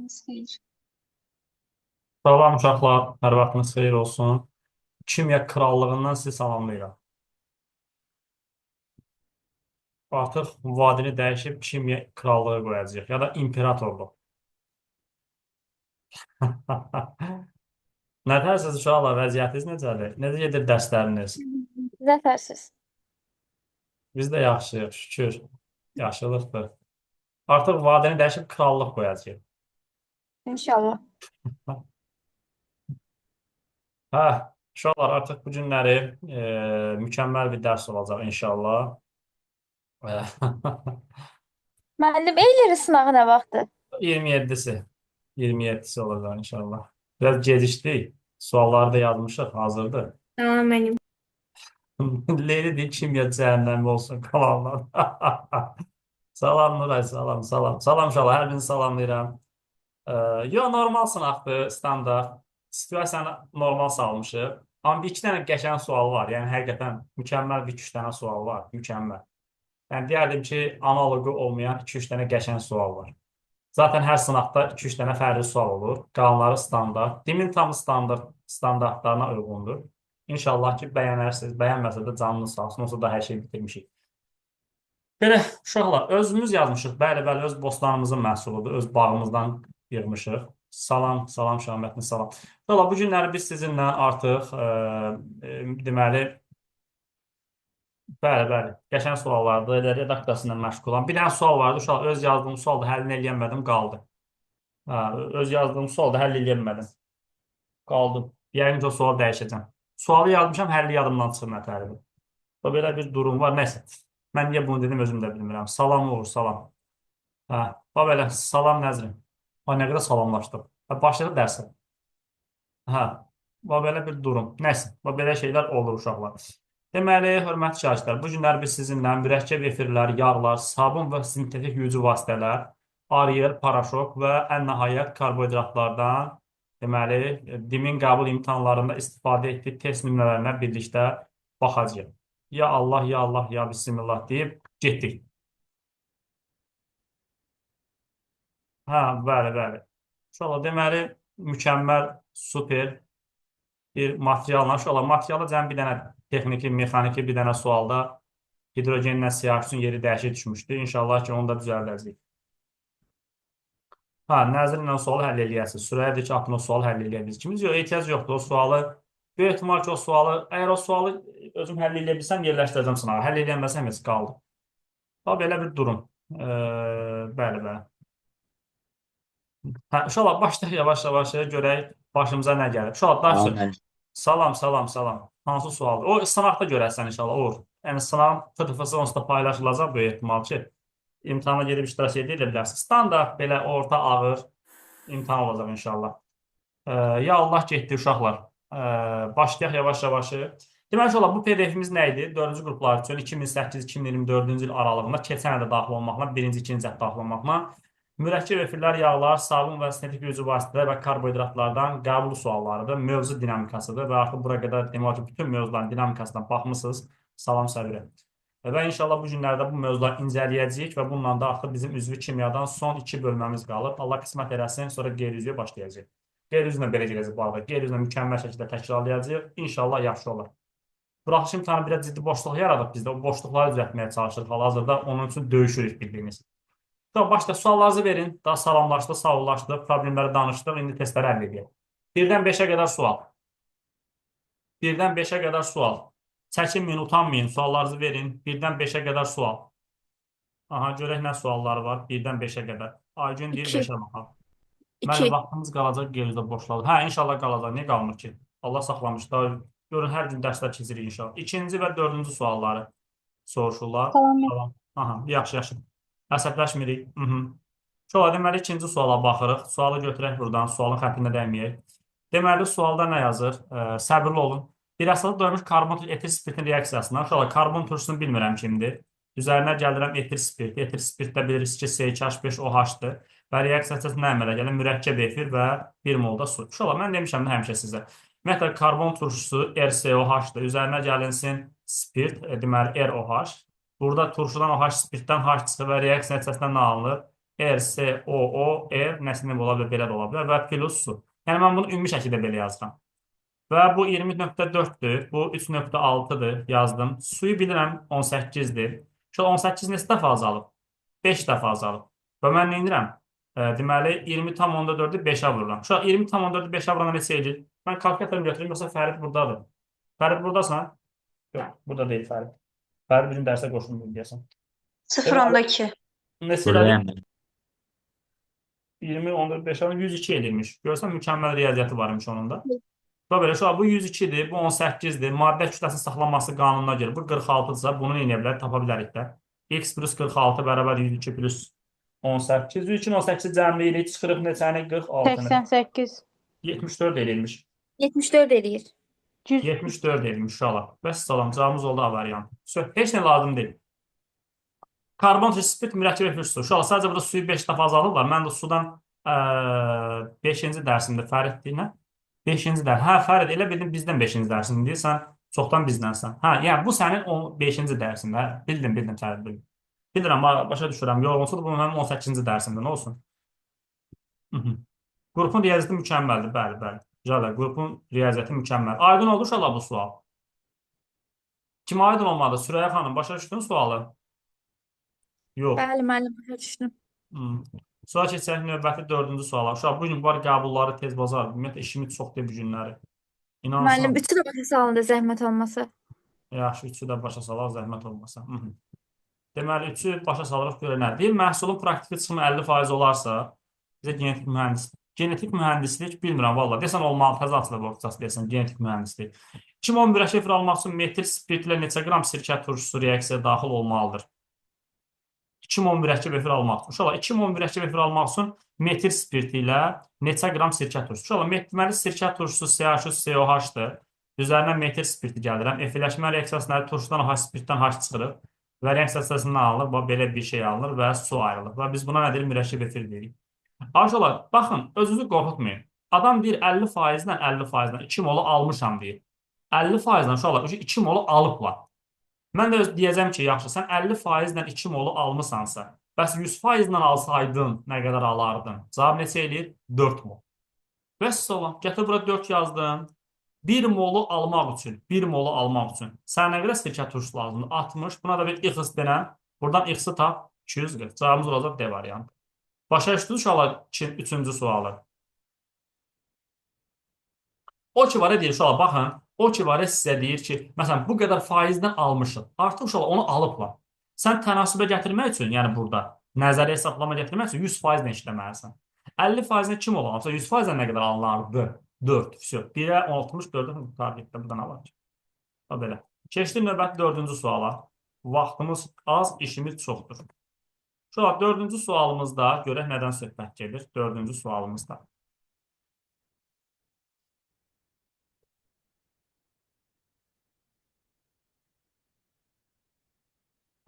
Vaxtınız xeyir. Salam uşaqlar, hər vaxtınız xeyir olsun. Kimya krallığından sizi salamlayıram. Artıq vadini dəyişib kimya krallığı qoyacağıq ya da imperatorluq. Nətərsiz uşaqlar, vəziyyətiniz necədir? Necə gedir dərsləriniz? Zəfərsiz. Biz də yaxşıyıq, şükür. Yaxşılıqdır. Artıq vadini dəyişib krallıq qoyacağıq. İnşallah. Hə, uşaqlar, artıq bu günləri mükəmməl bir dərs olacaq inşallah. Müəllim, Eyleri sınağı nə vaxtdır? 27-si. 27-si olacaq inşallah. Biraz gecikdik. Sualları da yazmışıq, hazırdır. Tamam benim. Leyli deyir, kimya cəhənnəmi olsun qalanlar. Salam Nuray, salam, salam. Salam uşaqlar, hər birini salamlayıram. Yo, normal sınaqdır, standart. Situasiyanı normal salmışıq. Amma bir iki dənə qəşəng sual var. Yəni həqiqətən mükəmməl bir iki-üç dənə sual var. Mükəmməl. Yəni deyərdim ki, analoqu olmayan iki-üç dənə qəşəng sual var. Zaten hər sınaqda 2-3 dənə fərqli sual olur. Qalanları standart. Dimin tam standartlarına uyğundur. İnşallah ki, bəyənərsiniz. Bəyənməsə də canınız sağ olsun. Onsuz da hər şeyi bitirmişik. Belə, uşaqlar, özümüz yazmışıq. Bəli, bəli, öz bostanımızın məhsuludur. Öz bağımızdan yığmışıq. Salam, salam Şahmətin, salam. Uşaqlar, bu günləri biz sizinlə artıq deməli, bəli, bəli, qəşəng suallardır. Elə redaksiyası ilə məşğulam. Bir dənə sual vardı. Uşaqlar, öz yazdığım sual da həllini eləyəmədim, qaldı. Hə, öz yazdığım sual da həll eləyəmədim. Qaldı. Yəqin ki, o sualı dəyişəcəm. Sualı yazmışam, həlli yadımdan çıxır mətləbi. Belə bir durum var. Nəsə. Mən niyə bunu dedim, özüm də bilmirəm. Salam Uğur, salam. Hə, bax belə, salam Nəzrin. Bax, nə qədər salamlaşdıq. Hə, başladıq dərsə. Hə, bax belə bir durum. Nəsə, bax belə şeylər olur uşaqlar. Deməli, hörmətli şagirdlər, bu günlər biz sizinlə mürəkkəb efirlər, yağlar, sabun və sintetik yuyucu vasitələr, Ariel, paraşok və ən nəhayət karbohidratlardan deməli, DİM-in qəbul imtahanlarında istifadə etdiyi test nümunələrinə birlikdə baxacağıq. Ya Allah, ya Allah, ya Bismillah deyib getdik. Hə, bəli, bəli. İnşallah, deməli, mükəmməl, super bir materialla. İnşallah, materiala cəm bir dənə texniki, mexaniki bir dənə sualda hidrogenlə siyah üçün yeri dəyişik düşmüşdü. İnşallah ki, onu da düzəldəcəyik. Hə, Nəzirlə sualı həll eləyəsiniz. Sürəya deyir ki, atın o sualı həll eləyə bilirsiniz. Kimiz yox, ehtiyac yoxdur o sualı. Böyük ehtimal ki, o sualı, əgər o sualı özüm həll eləyə bilsəm, yerləşdirəcəm sınağa. Həll eləyə heç qaldı. Bax, belə bir durum. Bəli, bəli. Hə, uşaqlar, başlayaq yavaş-yavaş görək başımıza nə gəlir. Uşaqlar, daşdır. Salam, salam, salam. Hansı sualdır? O sınaqda görərsən inşallah, Uğur. Yəni sınağın PDF-sı onsuz da paylaşılacaq böyük ehtimal ki, imtahana gedib iştirak edə bilərsiniz. Standart belə orta ağır imtahan olacaq inşallah. Ya Allah getdi uşaqlar. Başlayaq yavaş-yavaş. Deməli uşaqlar, bu PDF-imiz nə idi? 4-cü qruplar üçün 2008-2024-cü il aralığında keçən ildə daxil olmaqla, 1-ci, 2-ci cəhd daxil olmaqla mürəkkəb efirlər, yağlar, sabun və sintetik yuyucu vasitələr və karbohidratlardan qəbul suallarıdır, mövzu dinamikasıdır və artıq bura qədər demək ki, bütün mövzuların dinamikasına baxmısınız. Salam Səbirə. Və inşallah bu günlərdə bu mövzuları incələyəcəyik və bununla da artıq bizim üzvü kimyadan son 2 bölməmiz qalıb. Allah qismət eləsin, sonra qeyri-üzvyə başlayacağıq. Qeyri-üzvlə belə gedəcək bu arada. Qeyri-üzvlə mükəmməl şəkildə təkrarlayacağıq. İnşallah yaxşı olar. Buraxılış imtahanı biraz ciddi boşluq yaradıb bizdə. O boşluqları düzəltməyə çalışırıq. Hal-hazırda onun üçün döyüşürük bildiyiniz. Tamam, başla suallarınızı verin. Daha salamlaşdıq, sağollaşdıq, problemləri danışdıq. İndi testləri həll edək. 1-dən 5-ə qədər sual. 1-dən 5-ə qədər sual. Çəkinməyin, utanmayın. Suallarınızı verin. 1-dən 5-ə qədər sual. Aha, görək nə sualları var. 1-dən 5-ə qədər. Aygün deyir 5-ə baxaq. Mənim 2. vaxtımız qalacaq, gerizdə boşladı. Hə, inşallah qalacaq. Niyə qalmır ki? Allah saxlamış da. Görün, hər gün dərslər keçirik inşallah. 2-ci və 4-cü sualları soruşurlar. Salam. Salam. Aha, yaxşı, yaxşı. Əsəbləşmirik. Uşaqlar, deməli, ikinci suala baxırıq. Sualı götürək buradan, sualın xətrinə dəyməyək. Deməli, sualda nə yazır? Səbirli olun. Bir əsasda doymuş karbon etil spirtin reaksiyasından. Uşaqlar, karbon turşusunu bilmirəm kimdir. Üzərinə gəlirəm etil spirt. Etil spirt də bilirsiniz ki, C2H5OH-dır. Və reaksiya əsasında nə əmələ gəlir? Mürəkkəb efir və 1 molda su. Uşaqlar, mən demişəm də həmişə sizə. Ümumiyyətlə, karbon turşusu RCOH-dır. Üzərinə gəlinsin spirt, deməli, ROH. Burada turşudan OH, spirtdən H çıxır və reaksiya nəticəsində nə alınır? R, S, O, O, R, nəsə nə ola bilər, belə də ola bilər və plus su. Yəni mən bunu ümumi şəkildə belə yazıram. Və bu 20.4-dür, bu 3.6-dır, yazdım. Suyu bilirəm 18-dir. Şu 18 neçə dəfə azalıb? 5 dəfə azalıb. Və mən nə edirəm? Deməli 20,4-ü 5-ə vururam. Şu 20,4-ü 5-ə vuranda neçə eləyir? Mən kalkulyatorunu götürüm, yoxsa Fərid buradadır. Fərid buradasan? Yox, burada deyil Fərid. Fərid bizim dərsə qoşulmuyor deyəsən. 0,2. Neçə elədir? Buradayım ben. 20, 14, 5, 102 eləyirmiş. Görsən mükəmməl riyaziyyatı varmış onun da. Və belə şu an bu 102-dir, bu 18-dir. Maddə kütləsinin saxlanması qanununa görə bu 46-dırsa bunu nə edə bilər? Tapa bilərik də. X plus 46 bərabər 102 plus 18. 102-nin 18-i cəmləyirik, çıxırıq neçəni? 46-nı. 88. 74 eləyirmiş. 74 eləyir. 100. 74 eləyirmiş uşaqlar. Vəssalam, cavabımız oldu A variantı. Heç nə lazım deyil. Karbon spirt mürəkkəb efir su. Uşaqlar, sadəcə burada suyu 5 dəfə azalıblar. Mən də sudan 5-ci dərsimdə Fərid deyil, nə? 5-ci dərs. Hə, Fərid, elə bildim bizdən 5-ci dərsin deyirsən, çoxdan bizdənsən. Hə, yəni bu sənin 5-ci dərsində. Hə? Bildim, bildim Fərid, bildim. Bilirəm, başa düşürəm. Yorğunsa da bu mənim 18-ci dərsimdə, nə olsun? Hı -hı. Qrupun riyaziyyatı mükəmməldir, bəli, bəli. Jalə, qrupun riyaziyyatı mükəmməl. Aydın oldu uşaqlar bu sual. Kim aydın olmadı? Sürəya xanım, başa düşdün sualı? Yox. Bəli, müəllim, başa düşdüm. Hmm. Sonra keçək növbəti dördüncü suala. Uşaq, bu gün var qəbulları tez bazar. Ümumiyyətlə işimiz çoxdur bu günləri. İnanırsan. Müəllim, üçü də başa salın da zəhmət olmasa. Yaxşı, üçü də başa salaq, zəhmət olmasa. Hı -hı. Deməli, üçü başa salırıq görə nə? Deyir, məhsulun praktiki çıxımı 50% olarsa, bizə genetik mühəndis. Genetik mühəndislik bilmirəm valla. Desən olmalı, təzə açılıb ortasası deyəsən, genetik mühəndislik. 2 mol mürəkkəb efir almaq üçün metil spirt ilə neçə qram sirkə turşusu reaksiyaya daxil olmalıdır? 2 mol mürəkkəb efir almaq üçün. Uşaqlar, 2 mol mürəkkəb efir almaq üçün metil spirti ilə neçə qram sirkə turşusu? Uşaqlar, deməli sirkə turşusu CH3COH-dır. Üzərinə metil spirti gəlirəm. Efirləşmə reaksiyasında turşudan OH, spirtdən H çıxırıq. Və reaksiya hissəsindən alınır, bax, belə bir şey alınır və su ayrılır. Və biz buna nə deyirik? Mürəkkəb efir deyirik. Uşaqlar, baxın, özünüzü qorxutmayın. Adam deyir 50%-lə 50%-lə 2 molu almışam deyir. 50%-lə uşaqlar 2 molu alıblar. Mən də deyəcəm ki, yaxşı, sən 50%-lə 2 molu almısansa, bəs 100%-lə alsaydın, nə qədər alardın? Cavab neçə eləyir? 4 mol. Vəssalam, gətir bura 4 yazdım. 1 molu almaq üçün, 1 molu almaq üçün sənə nə qədər sirkə turşusu lazımdır? 60. Buna da bir x denən. Buradan x-i tap, 240. Cavabımız olacaq D variantı. Başa düşdünüz uşaqlar üçüncü sualı. O ki var deyir uşaqlar, baxın, o ki var sizə deyir ki, məsələn, bu qədər faizdən almışıq. Artıq uşaqlar onu alıblar. Sən tənasübə gətirmək üçün, yəni burada nəzəri hesablama gətirmək üçün 100%-lə işləməlisən. 50%-lə kim olar? Məsələn, 100%-lə nə qədər alınardı? 4. Vəsə. 1-ə 60, 4-ə qurtardı. Burada nə var ki? Ha, belə. Keçdim növbəti dördüncü suala. Vaxtımız az, işimiz çoxdur. Uşaqlar, dördüncü sualımızda görək nədən söhbət gedir. Dördüncü sualımızda.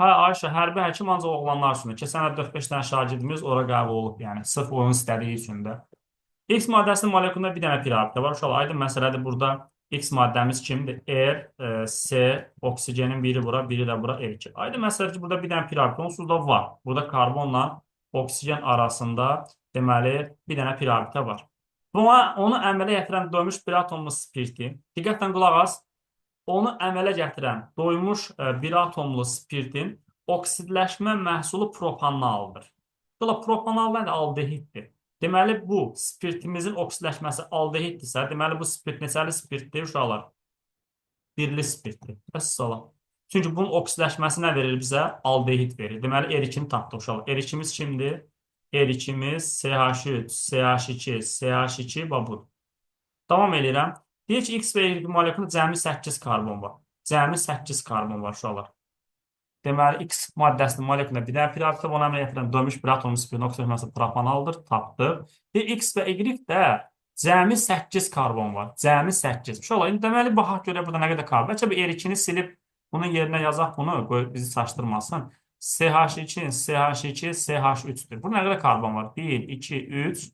Hə, Ayşə, hərbi həkim ancaq oğlanlar üçündür. Keçən il 4-5 dənə şagirdimiz ora qəbul olub, yəni sırf onun istədiyi üçün də. X maddəsinin molekulunda bir dənə pirabitə var. Uşaqlar, aydın məsələdir burada. X maddəmiz kimdir? R, S, oksigenin biri bura, biri də bura R2. Aydın məsələdir ki, burada bir dənə pirabitə onsuz da var. Burada karbonla oksigen arasında deməli bir dənə pirabitə var. Buna, onu əmələ gətirən doymuş bir atomlu spirti. Diqqətlə qulaq as. Onu əmələ gətirən doymuş bir atomlu spirtin oksidləşmə məhsulu propanaldır. Dolayısıyla propanal nədir? Aldehiddir. Deməli, bu spirtimizin oksidləşməsi aldehiddirsə, deməli, bu spirt neçəli spirtdir uşaqlar? Birli spirtdir. Vəssalam. Çünki bunun oksidləşməsi nə verir bizə? Aldehid verir. Deməli, R2-ni tapdıq uşaqlar. R2-miz kimdir? R2-miz CH3, CH2, CH2, bax budur. Davam eləyirəm. Deyir ki, X və Y molekulunda cəmi 8 karbon var. Cəmi 8 karbon var uşaqlar. Deməli, X maddəsinin molekulunda bir dənə pirabitə ona əmələ gətirən doymuş bir atomlu spirtin oksidləşməsi propanaldır. Tapdıq. Deyir, X və Y də cəmi 8 karbon var. Cəmi 8. Uşaqlar, indi deməli, baxaq görək burada nə qədər karbon. Bəlkə bir R2-ni silib bunun yerinə yazaq bunu, qoy bizi çaşdırmasın. CH2, CH2, CH3-dür. Burada nə qədər karbon var? 1, 2, 3,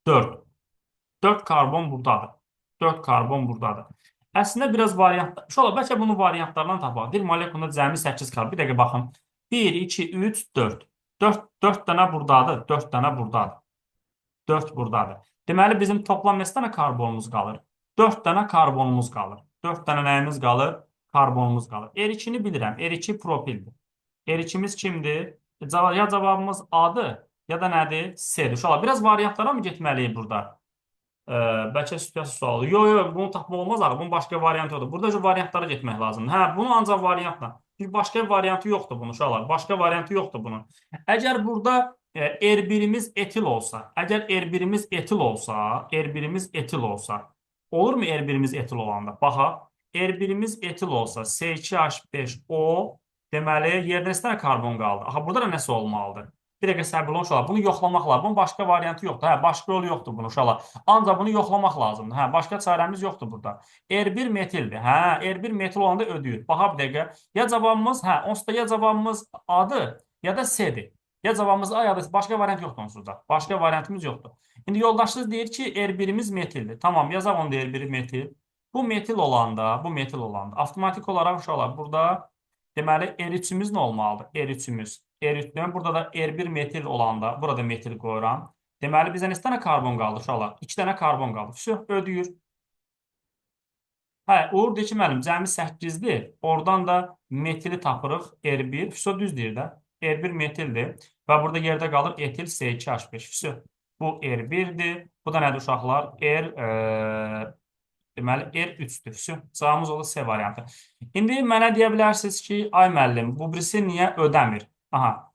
4. 4 karbon buradadır. 4 karbon buradadır. Əslində biraz variant, uşaqlar, bəlkə bunu variantlardan tapaq. Deyir, molekulunda cəmi 8 karbon. Bir dəqiqə baxın. 1, 2, 3, 4. 4 dənə buradadır, 4 dənə buradadır. 4 buradadır. Deməli, bizim toplam neçə dənə karbonumuz qalır? 4 dənə karbonumuz qalır. 4 dənə nəyimiz qalır? Karbonumuz qalır. R2-ni bilirəm. R2 propildir. R2-miz kimdir? Ya cavabımız A-dır, ya da nədir? C-dir. Uşaqlar, biraz variantlara mı getməliyik burada? Bəlkə situasiya sualı. Yox, yox, bunu tapmaq olmaz axı. Bunun başqa variantı yoxdur. Burada variantlara getmək lazımdır. Hə, bunu ancaq variantla. Çünki başqa variantı yoxdur bunun uşaqlar. Başqa variantı yoxdur bunun. Əgər burada R1-imiz etil olsa, əgər R1-imiz etil olsa, R1-imiz etil olsa, olur mu R1-imiz etil olanda? Baxa, R1-imiz etil olsa, C2H5O, deməli, yerdə neçə dənə karbon qaldı? Axı, burada da nəsə olmalıdır. Bir dəqiqə səbirli olun uşaqlar. Bunu yoxlamaq lazım. Bunun başqa variantı yoxdur. Hə, başqa yolu yoxdur bunun uşaqlar. Ancaq bunu yoxlamaq lazımdır. Hə, başqa çarəmiz yoxdur burada. R1 metildir. Hə, R1 metil olanda ödəyir. Baxa bir dəqiqə. Ya cavabımız, hə, onsuz da ya cavabımız A-dır, ya da C-dir. Ya cavabımız A, ya da C. Başqa variant yoxdur onsuz da. Başqa variantımız yoxdur. İndi yoldaşınız deyir ki, R1-imiz metildir. Tamam, yazaq onu da R1 metil. Bu metil olanda, bu metil olanda avtomatik olaraq uşaqlar burada deməli R3-ümüz nə olmalıdır? R3-ümüz. R3, deməli burada da R1 metil olanda, burada metil qoyuram. Deməli bizə neçə dənə karbon qaldı uşaqlar? 2 dənə karbon qaldı. Vəsə, ödəyir. Hə, Uğur deyir ki, müəllim, cəmi 8-dir. Oradan da metili tapırıq R1. Vəsə, düz deyir də. R1 metildir. Və burada yerdə qalır etil C2H5. Vəsə, bu R1-dir. Bu da nədir uşaqlar? Deməli R3-dür. Vəsə, cavabımız olur C variantı. İndi mənə deyə bilərsiniz ki, ay müəllim, bu birisi niyə ödəmir? Aha,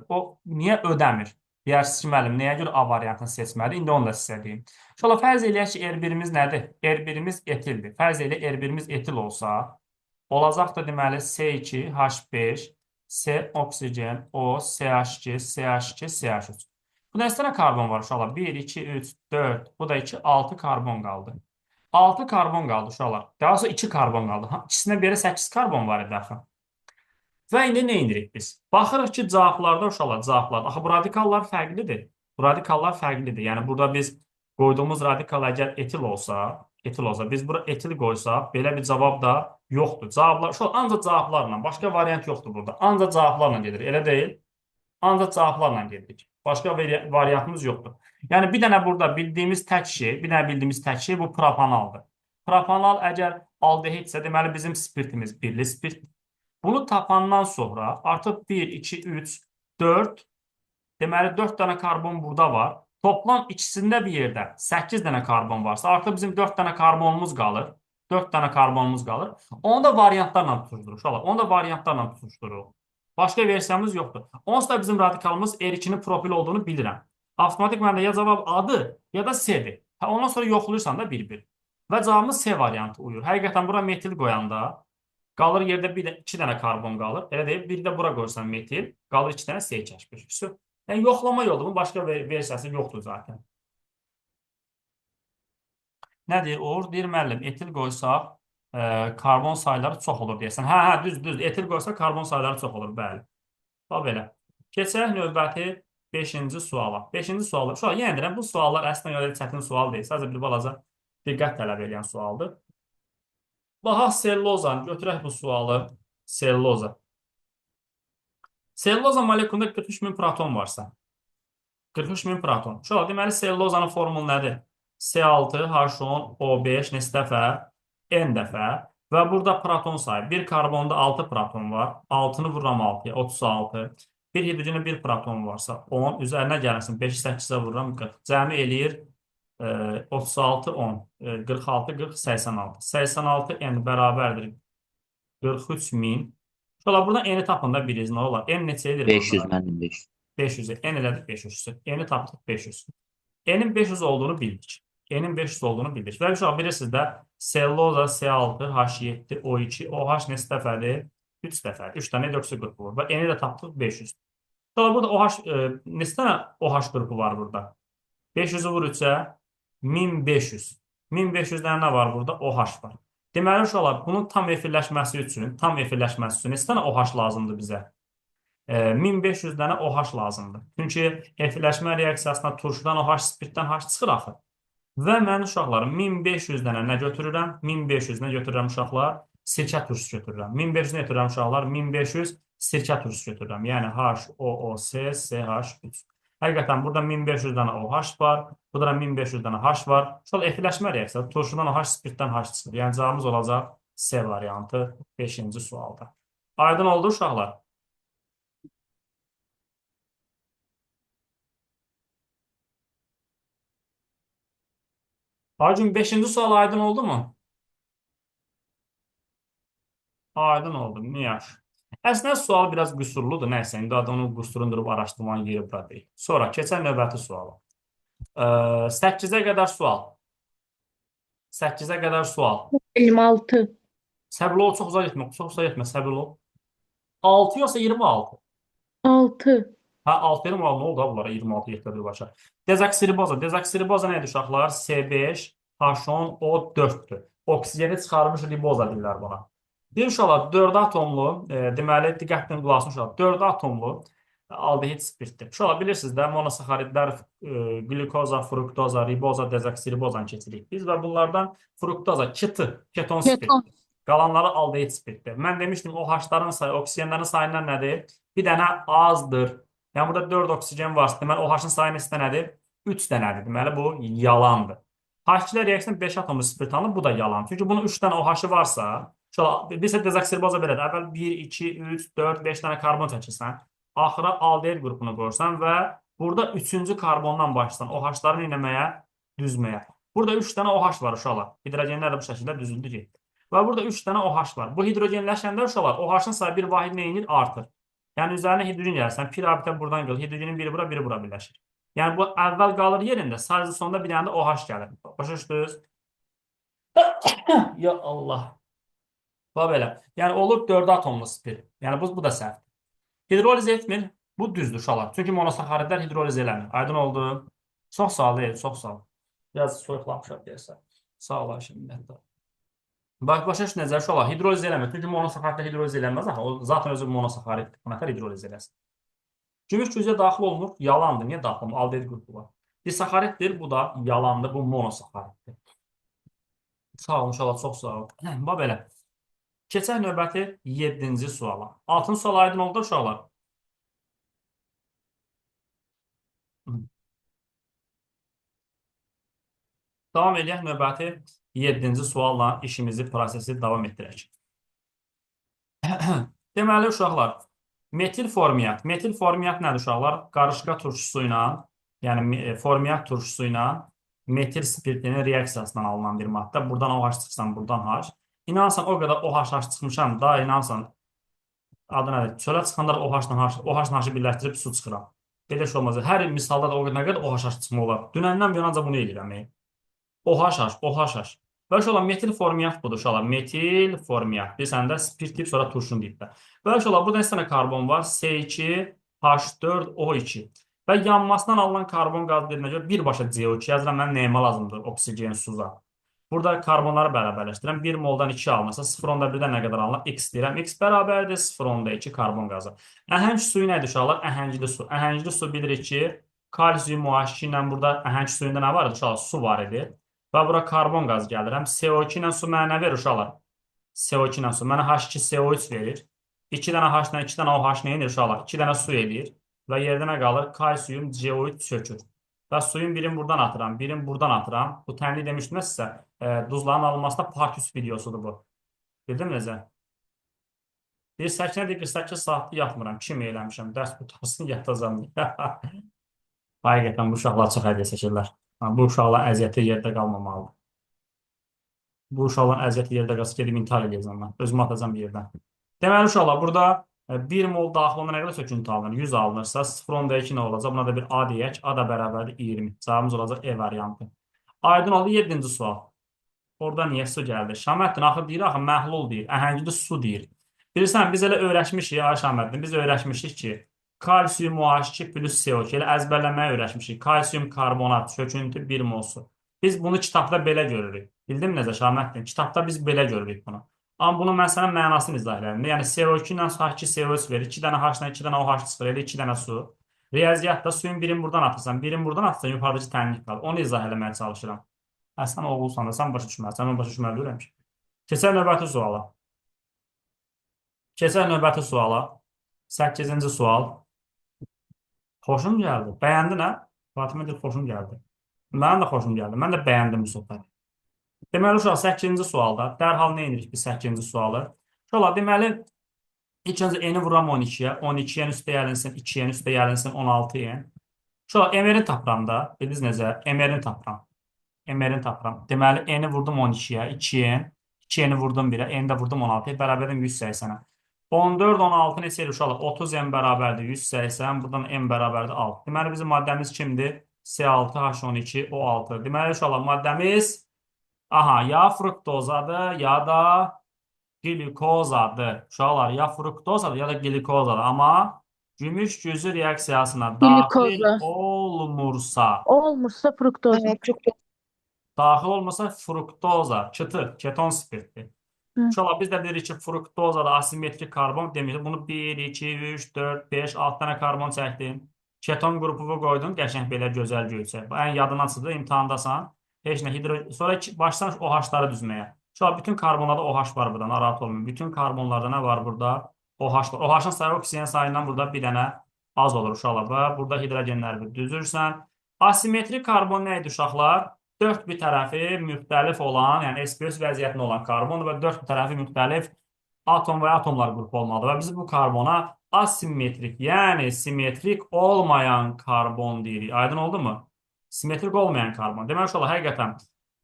o niyə ödəmir? Deyərsiniz ki, müəllim, nəyə görə A variantını seçməli? İndi onu da sizə deyim. İnşallah fərz eləyək ki, R1-imiz nədir? R1-imiz etildir. Fərz eləyək R1-imiz etil olsa, olacaq da deməli C2H5, C oksigen, O, CH2, CH2, CH3. Bu neçə dənə karbon var uşaqlar? 1, 2, 3, 4, bu da 2, 6 karbon qaldı. 6 karbon qaldı uşaqlar. Daha sonra 2 karbon qaldı. Ha, ikisindən biri 8 karbon var idi axı. Və indi nə edirik biz? Baxırıq ki, cavablarda uşaqlar, cavablarda. Axı bu radikallar fərqlidir. Bu radikallar fərqlidir. Yəni burada biz qoyduğumuz radikal əgər etil olsa, etil olsa, biz bura etil qoysaq, belə bir cavab da yoxdur. Cavablar, uşaqlar, ancaq cavablarla, başqa variant yoxdur burada. Ancaq cavablarla gedir. Elə deyil. Ancaq cavablarla gedirik. Başqa variantımız yoxdur. Yəni bir dənə burada bildiyimiz tək şey, bir dənə bildiyimiz tək şey bu propanaldır. Propanal əgər aldehidsə, deməli bizim spirtimiz birli spirt. Bunu tapandan sonra artıq 1, 2, 3, 4, deməli 4 dənə karbon burada var. Toplam ikisində bir yerdə 8 dənə karbon varsa, artıq bizim 4 dənə karbonumuz qalır. 4 dənə karbonumuz qalır. Onu da variantlarla tutuşdururuq uşaqlar. Onu da variantlarla tutuşdururuq. Başqa versiyamız yoxdur. Onsuz da bizim radikalımız R2-nin propil olduğunu bilirəm. Avtomatik məndə ya cavab A-dır, ya da C-dir. Hə, ondan sonra yoxlayırsan da bir-bir. Və cavabımız C variantı uyur. Həqiqətən bura metil qoyanda qalır yerdə bir də 2 dənə karbon qalır. Elə deyil, bir də bura qoysan metil, qalır 2 dənə C2H5. Yəni yoxlama yolu, bunun başqa versiyası yoxdur zaten. Nə deyir Uğur? Deyir müəllim, etil qoysaq karbon sayları çox olur deyəsən. Hə, hə, düz, düz. Etil qoysaq karbon sayları çox olur, bəli. Bax belə. Keçək növbəti 5-ci suala. 5-ci suala. Uşaq, yenə deyirəm, bu suallar əslində elə çətin sual deyil. Sadəcə bir balaca diqqət tələb edən sualdır. Baxaq sellozanı. Götürək bu sualı. Selloza. Selloza molekulunda 43.000 proton varsa. 43.000 proton. Uşaq, deməli sellozanın formulu nədir? C6, H10, O5 neçə dəfə? N dəfə. Və burada proton sayı. Bir karbonda 6 proton var. 6-nı vururam 6-ya, 36. Bir hidrogenin bir proton varsa 10. Üzərinə gəlsin 5-i 8-ə vururam 40. Cəmi eləyir 36, 10. 46, 40, 86. 86 N bərabərdir 43.000. Uşaqlar, buradan N-i tapın da biriniz nə olar? N neçə edir 500 burada? mənim 500. 500. N elədir 500. N-i tapdıq 500. N-in 500 olduğunu bildik. N-in 500 olduğunu bildik. Və uşaq bilirsiniz də selloza C6, H7, O2, OH neçə dəfədir? 3 dəfə. 3 dənə hidroksi qrupu var. Və N-i də tapdıq 500. Sonra burada OH, neçə dənə OH qrupu var burada? 500-ü vur 3-ə 1500. 1500 dənə nə var burada? OH var. Deməli uşaqlar, bunun tam efirləşməsi üçün, tam efirləşməsi üçün neçə dənə OH lazımdır bizə? 1500 dənə OH lazımdır. Çünki efirləşmə reaksiyasında turşudan OH, spirtdən H çıxır axı. Və mən uşaqlarım 1500 dənə nə götürürəm? 1500 nə götürürəm uşaqlar? Sirkə turşusu götürürəm. 1500 nə götürürəm uşaqlar? 1500 Sirkə turşusu götürürəm. Yəni HOOC CH3. Həqiqətən burada 1500 dənə OH var. Burada da 1500 dənə H var. Uşaqlar etirləşmə reaksiyası. Turşudan OH, spirtdən H çıxır. Yəni cavabımız olacaq C variantı 5-ci sualda. Aydın oldu uşaqlar? Aygün 5-ci sual aydın oldu mu? Aydın oldu. Niyə? Yaxşı. Əslində sual biraz qüsurludur. Nəysə, indi onu qüsurunu durub araşdırmanın yeri bura deyil. Sonra keçək növbəti suala. 8-ə qədər sual. 8-ə qədər sual. 26. Səbirli ol, çox uzaq getmə, çox uzaq getmə, səbirli ol. 6 yoxsa 26? 6. Hə, 6 dedim, nə oldu bunlara 26 getdi birbaşa. Dezoksiriboza. Dezoksiriboza nə idi uşaqlar? C5, H10, O4-dür. Oksigeni çıxarmış riboza deyirlər buna. Bir uşaqlar 4 atomlu, deməli diqqətlə qulaq asın uşaqlar. 4 atomlu aldehid spirtdir. Uşaqlar bilirsiniz də monosaxaridlər glükoza, fruktoza, riboza, dezoksiribozanı keçirik biz və bunlardan fruktoza, keton spirt. Keton. Qalanları aldehid spirtdir. Mən demişdim OH-ların sayı oksigenlərin sayından nədir? Bir dənə azdır. Yəni burada 4 oksigen varsa, deməli OH-ın sayı neçə dənədir? 3 dənədir. Deməli bu yalandır. H2-lər reaksiyasında 5 atomlu spirt alınır. Bu da yalan. Çünki bunun 3 dənə OH-ı varsa, bilirsə dezoksiriboza belədir. Əvvəl 1, 2, 3, 4, 5 dənə karbon çəkirsən. Axıra aldehid qrupunu qoyursan və burada 3-cü karbondan başlasan OH-ları eləməyə, düzməyə. Burada 3 dənə OH var uşaqlar. Hidrogenlər də bu şəkildə düzüldü getdi. Və burada 3 dənə OH var. Bu hidrogenləşəndə uşaqlar OH-ın sayı bir vahid nə edir? Artır. Yəni üzərinə hidrogen gəlsən, bir rabitə buradan qalır. Hidrogenin biri bura, biri bura birləşir. Yəni bu əvvəl qalır yerində, sadəcə sonda bir dənə də OH gəlir. Başa düşdünüz? Ya Allah. Bax belə. Yəni olur 4 atomlu spirt. Yəni bu da səhvdir. Hidroliz etmir. Bu düzdür uşaqlar. Çünki monosaxaridlər hidroliz eləmir. Aydın oldu. Çox sağ ol, deyil, çox sağ ol. Biraz soyuqlamışam deyəsən. Sağ ol Ayşə, minnətdar. Bax, başa düşdün necə uşaqlar? Hidroliz eləmir. Çünki monosaxaridlər hidroliz eləməz axı. O zaten özü monosaxariddir. Buna nətər hidroliz eləsin? Gümüş güzə daxil olunur. Yalandır. Niyə daxil olunur? Aldehid qrupu var. Disaxariddir. Bu da yalandır. Bu monosaxariddir. Sağ olun uşaqlar, çox sağ olun. Bax belə. Keçək növbəti 7-ci suala. 6-cı sual aydın oldu uşaqlar. Davam eləyək növbəti 7-ci sualla işimizi, prosesi davam etdirək. Deməli uşaqlar, metil formiat. Metil formiat nədir uşaqlar? Qarışqa turşusu ilə, yəni formiat turşusu ilə metil spirtinin reaksiyasından alınan bir maddə. Buradan OH çıxsan, buradan H. İnansan o qədər OH-H çıxmışam, daha inansan adı nədir? Çölə çıxanda da OH-la H, OH-la H-ı birləşdirib su çıxıram. Belə şey olmaz. Hər misalda da o qədər nə qədər OH-H çıxma olar. Dünəndən bu yana ancaq bunu eləyirəm. OH-H, OH-H. Və uşaqlar metil formiat budur uşaqlar. Metil formiat. Bilirsən də spirt deyib sonra turşun deyib də. Və uşaqlar burada neçə dənə karbon var? C2, H4, O2. Və yanmasından alınan karbon qazı dediyinə görə birbaşa CO2 yazıram. Mənim nəyimə lazımdır? Oksigen, suza. Burada karbonları bərabərləşdirəm. 1 moldan 2 alınırsa 0,1-dən nə qədər alınır? X deyirəm. X bərabərdir 0,2 karbon qazı. Əhəng suyu nədir uşaqlar? Əhəngli su. Əhəngli su bilirik ki, kalsium OH2 ilə burada əhəng suyunda nə var idi uşaqlar? Su var idi. Və bura karbon qazı gəlirəm. CO2 ilə su mənə nə verir uşaqlar? CO2 ilə su. Mənə H2CO3 verir. 2 dənə H ilə 2 dənə OH nə edir uşaqlar? 2 dənə su eləyir. Və yerdə nə qalır? Kalsium CO3 çökür. Və suyun birini buradan atıram, birini buradan atıram. Bu tənlik demişdim sizə. Duzların alınmasında part 3 videosudur bu. Bildin necə? Bir 8 48 saatlı yatmıram. Kim eləmişəm? Dərs qurtarsın yatacam. Həqiqətən bu uşaqlar çox əziyyət çəkirlər. Bu uşaqların əziyyəti yerdə qalmamalıdır. Bu uşaqların əziyyəti yerdə qalsa gedib intihar eləyəcəm mən. Özümü atacam bir yerdən. Deməli uşaqlar burada 1 mol daxil olana nə qədər söküntü alınır? 100 alınırsa 0,2 nə olacaq? Buna da bir A deyək. A da bərabərdir 20. Cavabımız olacaq E variantı. Aydın oldu 7-ci sual. Orada niyə su gəldi? Şaməddin axı deyir, axı məhlul deyir, əhəngli su deyir. Bilirsən, biz elə öyrəşmişik, ay Şaməddin, biz öyrəşmişik ki, kalsium OH2 plus CO2 elə əzbərləməyə öyrəşmişik. Kalsium karbonat, çöküntü 1 mol su. Biz bunu kitabda belə görürük. Bildin necə Şaməddin? Kitabda biz belə görürük bunu. Amma bunun mən sənə mənasını izah edirəm. Yəni CO2 ilə H2 CO3 verir. 2 dənə H ilə 2 dənə OH çıxır, elə 2 dənə su. Riyaziyyatda suyun birini buradan atırsan, birini buradan atırsan, yuxarıdakı tənlik qalır. Onu izah eləməyə çalışıram. Hə, sən oğulsan da, sən başa düşməlisən. Mən başa düşməli deyiləm ki. Keçək növbəti suala. Keçək növbəti suala. 8-ci sual. Xoşum gəldi. Bəyəndin hə? Fatimə deyir, xoşum gəldi. Mənim də xoşum gəldi. Mən də bəyəndim bu söhbəti. Deməli, uşaq 8-ci sualda dərhal nə edirik biz 8-ci sualı? Uşaqlar, deməli, ilk öncə n-i vururam 12-yə. 12-yə üstə gəlinsin, 2-yə üstə gəlinsin, 16-yə. Uşaqlar, MR-ni tapıram da. Bildiniz necə? MR-ni tapıram. MR-ni tapıram. Deməli, n-i vurdum 12-yə, 2-yə, 2-ni vurdum 1-ə, n-i də vurdum 16-ya, bərabərdir 180-ə. 14, 16 neçə eləyir uşaqlar? 30 m bərabərdir 180, buradan m bərabərdir 6. Deməli, bizim maddəmiz kimdir? C6H12 O6. Deməli, uşaqlar, maddəmiz aha, ya fruktozadır, ya da glikozadır. Uşaqlar, ya fruktozadır, ya da glikozadır. Amma gümüş güzü reaksiyasına daxil Glikoza. olmursa, Olmursa fruktoza. Daxil olmasa fruktoza, çıtır, keton spirti. Hı. Uşaqlar, biz də bilirik ki, fruktoza da asimetrik karbon demişik. Bunu 1, 2, 3, 4, 5, 6 dənə karbon çəkdin. Keton qrupu qoydun, qəşəng belə gözəl göyçək. Ən yadına çıxdı, imtahandasan. Heç nə, sonra başlan OH-ları düzməyə. Uşaqlar, bütün karbonlarda OH var burada, narahat olmayın. Bütün karbonlarda nə var burada? OH var. OH-ın sayı oksigen sayından burada bir dənə az olur uşaqlar. Və burada hidrogenləri bir düzürsən. Asimetrik karbon nə idi uşaqlar? Dörd bir tərəfi müxtəlif olan, yəni sp3 vəziyyətində olan karbondur və dörd bir tərəfi müxtəlif atom və atomlar qrupu olmalıdır. Və biz bu karbona asimetrik, yəni simetrik olmayan karbon deyirik. Aydın oldu mu? Simetrik olmayan karbon. Deməli, uşaqlar, həqiqətən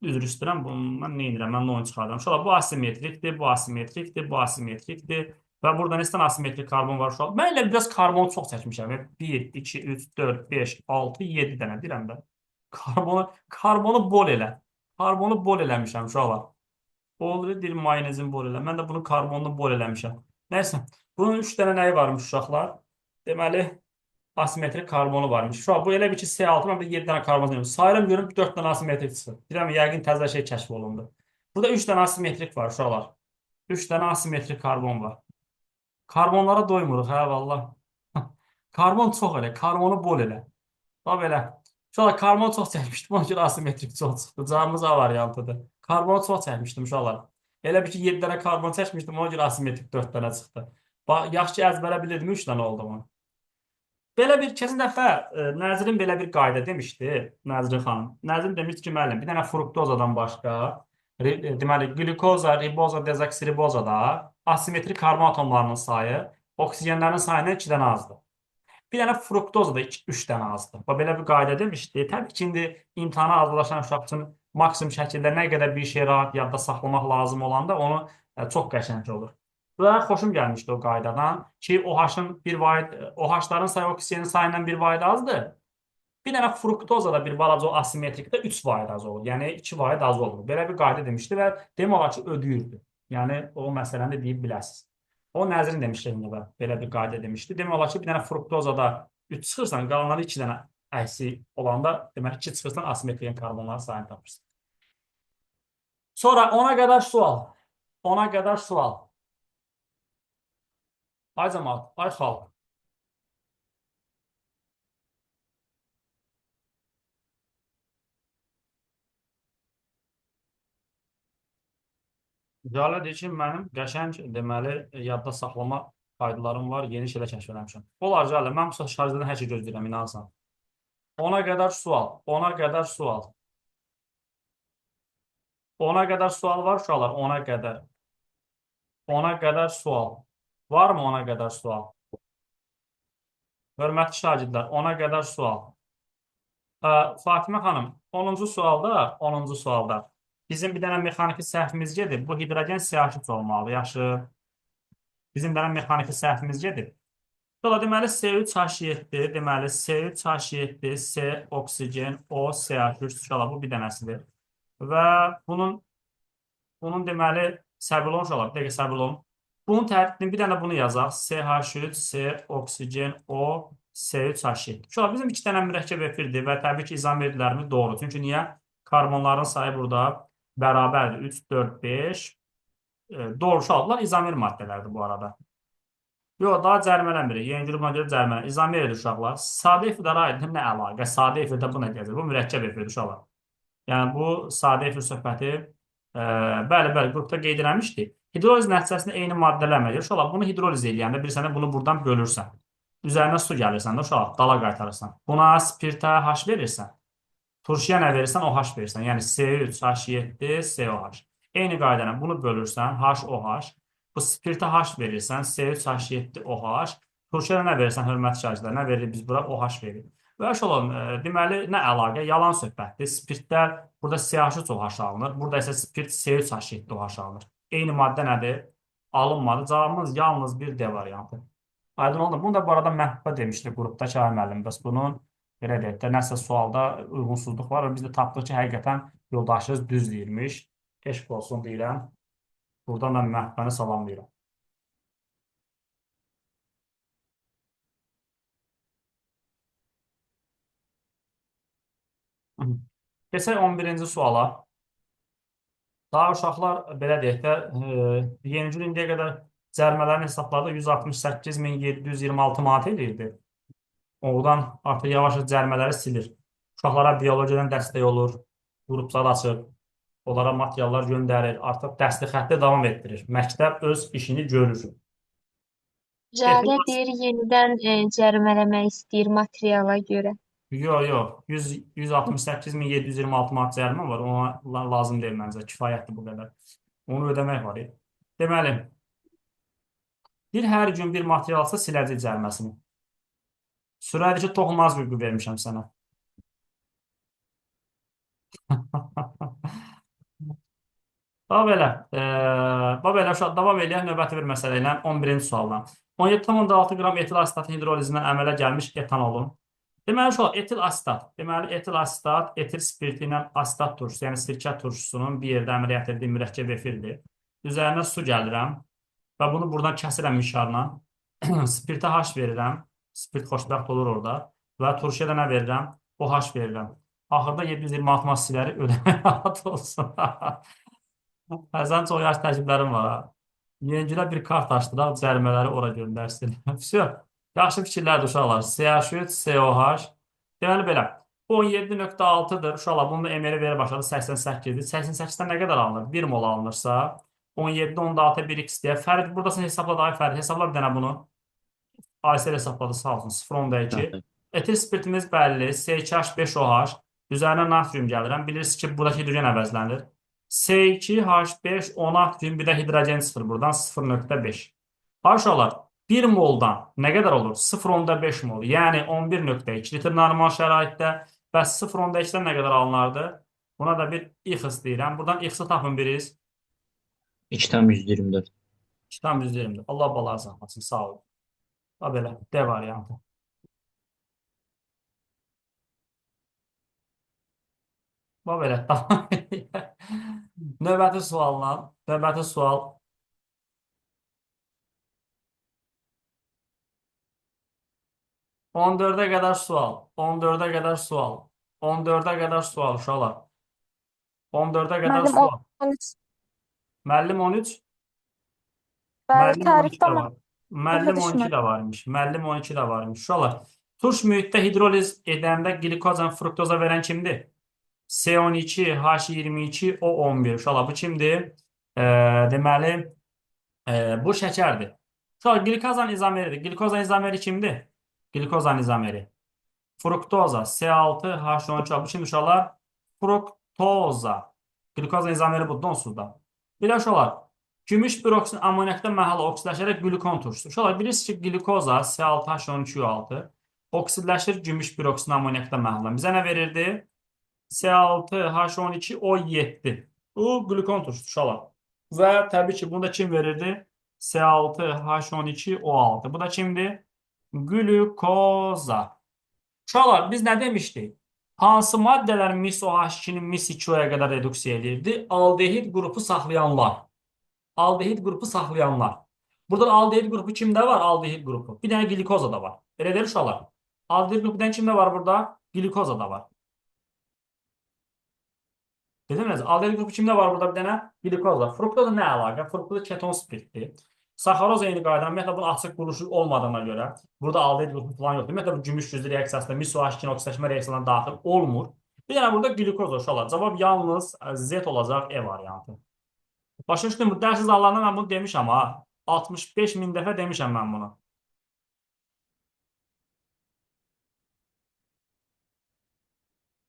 üzr istəyirəm, bunu mən nə edirəm? Mən onu çıxarıram. Uşaqlar, bu asimetrikdir, bu asimetrikdir, bu asimetrikdir. Və burada neçə dənə asimetrik karbon var uşaqlar? Mən elə biraz karbonu çox çəkmişəm. 1, 2, 3, 4, 5, 6, 7 dənə deyirəm də. Karbonu bol elə. Karbonu bol eləmişəm uşaqlar. Bol deyir mayonezin bol elə. Mən də bunu karbonlu bol eləmişəm. Nəysə, bunun 3 dənə nəyi varmış uşaqlar? Deməli, asimetrik karbonu varmış. Uşaq, bu elə bir ki, C6, mən bir 7 dənə karbon sayıram. Sayıram görüm 4 dənə asimetrik çıxır. Deyirəm, yəqin təzə şey kəşf olundu. Burada 3 dənə asimetrik var uşaqlar. 3 dənə asimetrik karbon var. Karbonlara doymuruq, hə vallah. Karbon çox elə, karbonu bol elə. Bax belə. Uşaqlar, karbon çox çəkmişdim, ona görə asimetrik çox çıxdı. Cavabımız A variantıdır. Karbonu çox çəkmişdim uşaqlar. Elə bir ki, 7 dənə karbon çəkmişdim, ona görə asimetrik 4 dənə çıxdı. Bax, yaxşı ki, əzbərə bilirdim 3 dənə olduğunu. Belə bir, keçən dəfə Nəzrin belə bir qayda demişdi, Nəzrin xanım. Nəzrin demişdi ki, müəllim, bir dənə fruktozadan başqa, deməli, glikoza, riboza, dezoksiribozada asimetrik karbon atomlarının sayı oksigenlərin sayından 2 dənə azdır. Bir dənə fruktoza da 3 dənə azdır. Bax, belə bir qayda demişdi. Təbii ki, indi imtahana hazırlaşan uşaq üçün maksimum şəkildə nə qədər bir şey rahat yadda saxlamaq lazım olanda onu çox qəşəng olur. Və xoşum gəlmişdi o qaydadan ki, OH-ın bir vahid, OH-ların sayı oksigenin sayından bir vahid azdır. Bir dənə fruktoza da bir balaca o asimetrikdə 3 vahid az olur. Yəni 2 vahid az olur. Belə bir qayda demişdi və demək olar ki, ödəyirdi. Yəni o məsələni də deyib biləsiniz. O Nəzrin demişdi indi belə bir qayda demişdi. Demək olar ki, bir dənə fruktozada 3 çıxırsan, qalanları 2 dənə əksi olanda, deməli 2 çıxırsan, asimetrik karbonların sayını tapırsan. Sonra ona qədər sual. Ona qədər sual. Ay cəmaat, ay xalq. Calə deyir ki, mənim qəşəng deməli yadda saxlama qaydalarım var, yeni şeylər kəşf eləmişəm. Olar Calə, mən bu şarjdan hər şey gözləyirəm, inansan. Ona qədər sual, ona qədər sual. Ona qədər sual var uşaqlar, ona qədər. Ona qədər sual. Var mı ona qədər sual? Hörmətli şagirdlər, ona qədər sual. Fatimə xanım, 10-cu sualda, 10-cu sualda bizim bir dənə mexaniki səhvimiz gedib. Bu hidrogen CH3 olmalı. Yaxşı. Bizim dənə mexaniki səhvimiz gedib. Sonra deməli C3H7, deməli C3H7, C oksigen, O CH3 uşaqlar, bu bir dənəsidir. Və bunun deməli səbir olun uşaqlar, bir dəqiqə səbir olun. Bunun tərtibini bir dənə bunu yazaq. CH3, C oksigen, O C3H7. Uşaqlar, bizim iki dənə mürəkkəb efirdir və təbii ki, izomerlərimiz doğru. Çünki niyə? Karbonların sayı burada bərabərdir. 3, 4, 5. Doğru uşaqlar izomer maddələrdir bu arada. Yox, daha cərimələnmirik. Yeni qrupuna görə cərimələnmirik. İzomer edir uşaqlar. Sadə efirlərə aid nə əlaqə? Sadə efirdə bu nə gəzir? Bu mürəkkəb efirdir uşaqlar. Yəni bu sadə efir söhbəti Bəli, bəli, qrupda qeyd eləmişdik. Hidroliz nəticəsində eyni maddələr əmələ gəlir. Uşaqlar, bunu hidroliz eləyəndə bilirsən də bunu buradan bölürsən. Üzərinə su gəlirsən də uşaqlar, dala qaytarırsan. Buna spirtə H verirsən. Turşuya nə verirsən, OH verirsən. Yəni C3H7 COH. Eyni qayda ilə bunu bölürsən, HOH. Bu spirtə H verirsən, C3H7 OH. Turşuya nə verirsən, hörmətli şagirdlər, nə veririk biz bura? OH veririk. Və uşaqlar, deməli, nə əlaqə? Yalan söhbətdir. Spirtdə burada CH3OH alınır. Burada isə spirt C3H7 OH alınır. Eyni maddə nədir? Alınmadı. Cavabımız yalnız bir D variantı. Aydın oldu. Bunu da bu arada Məhbə demişdi qrupda ki, ay müəllim, bəs bunun belə deyək də, nəsə sualda uyğunsuzluq var. Biz də tapdıq ki, həqiqətən yoldaşınız düz deyirmiş. Eşq olsun deyirəm. Buradan da Məhbəni salamlayıram. Keçək 11-ci suala. Daha uşaqlar belə deyək də, Yenicül indiyə qədər cərimələrini hesabladı 168.726 manat eləyirdi. Oradan artıq yavaş-yavaş cərimələri silir. Uşaqlara biologiyadan dəstək olur, qruplar açır, onlara materiallar göndərir, artıq dərsli xətti davam etdirir. Məktəb öz işini görür. Jalə deyir yenidən cərimələmək istəyir materiala görə. Yox, yox. 168.726 manat cərimə var. Ona lazım deyil məncə. Kifayətdir bu qədər. Onu ödəmək var. Deməli, bir hər gün bir material alsa siləcək cəriməsini. Sürədir ki, toxunmaz hüququ vermişəm sənə. Bax belə. Bax belə uşaq, davam eləyək növbəti bir məsələ ilə 11-ci sualla. 17,6 qram etil asetatın hidrolizindən əmələ gəlmiş etanolun. Deməli, uşaq, etil asetat. Deməli, etil asetat, etil spirti ilə asetat turşusu, yəni sirkə turşusunun bir yerdə əmələ gətirdiyi mürəkkəb efirdir. Üzərinə su gəlirəm və bunu buradan kəsirəm mişarla. Spirtə H verirəm. Spirt xoşbəxt olur orada. Və turşuya da nə verirəm? OH verirəm. Axırda 726 manat siləri ödəmək rahat olsun. Həsən çox yaş təcrübələrim var ha. Yengülə bir kart açdıraq, cərimələri ora göndərsin. Vəsə. Yaxşı fikirlərdir uşaqlar. CH3, COH. Deməli belə. Bu 17.6-dır. Uşaqlar bunun da MR veri başladı 88-dir. 88-dən nə qədər alınır? 1 mol alınırsa 17.6 1x deyə. Fərid burada sən hesabla daha Fərid. Hesabla bir dənə bunu. Aysel hesabladı sağ olsun. 0.2. Etil spirtimiz bəlli. C2H5OH. Üzərinə natrium gəlirəm. Bilirsiniz ki, buradakı hidrogen əvəzlənir. C2H5O natrium bir də hidrogen çıxır buradan 0.5. Uşaqlar, 1 moldan nə qədər olur? 0.5 mol. Yəni 11.2 litr normal şəraitdə. Bəs 0.2-dən nə qədər alınardı? Buna da bir x deyirəm. Buradan x-i tapın biriz. 2,124. 2,124. Allah balalar saxlasın. Sağ olun. Ha belə D variantı. Bax belə. Növbəti sualla. Növbəti sual. 14'e qədər sual. 14'e qədər sual. 14'e qədər sual uşaqlar. 14'e qədər Müəllim sual. 13. Müəllim 13. Bəli, Müəllim 12 tarixdə də amma var. Müəllim başa 12 düşmədim. də varmış. Müəllim 12 də varmış. Uşaqlar, turş mühitdə hidroliz edəndə qlikozla fruktoza verən kimdir? C12, H22, O11. Uşaqlar, bu kimdir? Deməli, bu şəkərdir. Uşaqlar, qlikozanın izomeridir. Qlikozanın izomeri kimdir? Qlikozanın izomeri. Fruktoza, C6, H12. Bu kimdir uşaqlar? Fruktoza. Qlikozanın izomeri budur onsuz da. Bir də uşaqlar, gümüş piroksin amonyakda məhlul oksidləşərək qlikon turşusu. Uşaqlar, bilirsiniz ki, qlikoza C6H12O6 oksidləşir gümüş piroksin amonyakda məhlul. Bizə nə verirdi? C6H12O7. Bu qlikon turşusu uşaqlar. Və təbii ki, bunu da kim verirdi? C6H12O6. Bu da kimdir? Glükoza. Uşaqlar, biz nə demişdik? Hansı maddələr mis OH2-ni mis 2O-ya qədər reduksiya eləyirdi? Aldehid qrupu saxlayanlar. Aldehid qrupu saxlayanlar. Burada aldehid qrupu kimdə var? Aldehid qrupu. Bir dənə glikoza da var. Elə deyil uşaqlar. Aldehid qrupu bir dənə kimdə var burada? Glikoza da var. Dedim mi? Aldehid qrupu kimdə var burada bir dənə? Glikoza. Fruktoza nə əlaqə? Fruktoza keton spirtdir. Saxaroz eyni qayda. Ümumiyyətlə bunun açıq quruluşu olmadığına görə burada aldehid qrupu falan yoxdur. Ümumiyyətlə bu gümüş güzlü reaksiyasında mis OH2 oksidləşmə reaksiyalarına daxil olmur. Bir dənə burada qlikoz uşaqlar. Cavab yalnız Z olacaq, E variantı. Başa düşdün, bu dərs zallarında mən bunu demişəm ha. 65 min dəfə demişəm mən bunu.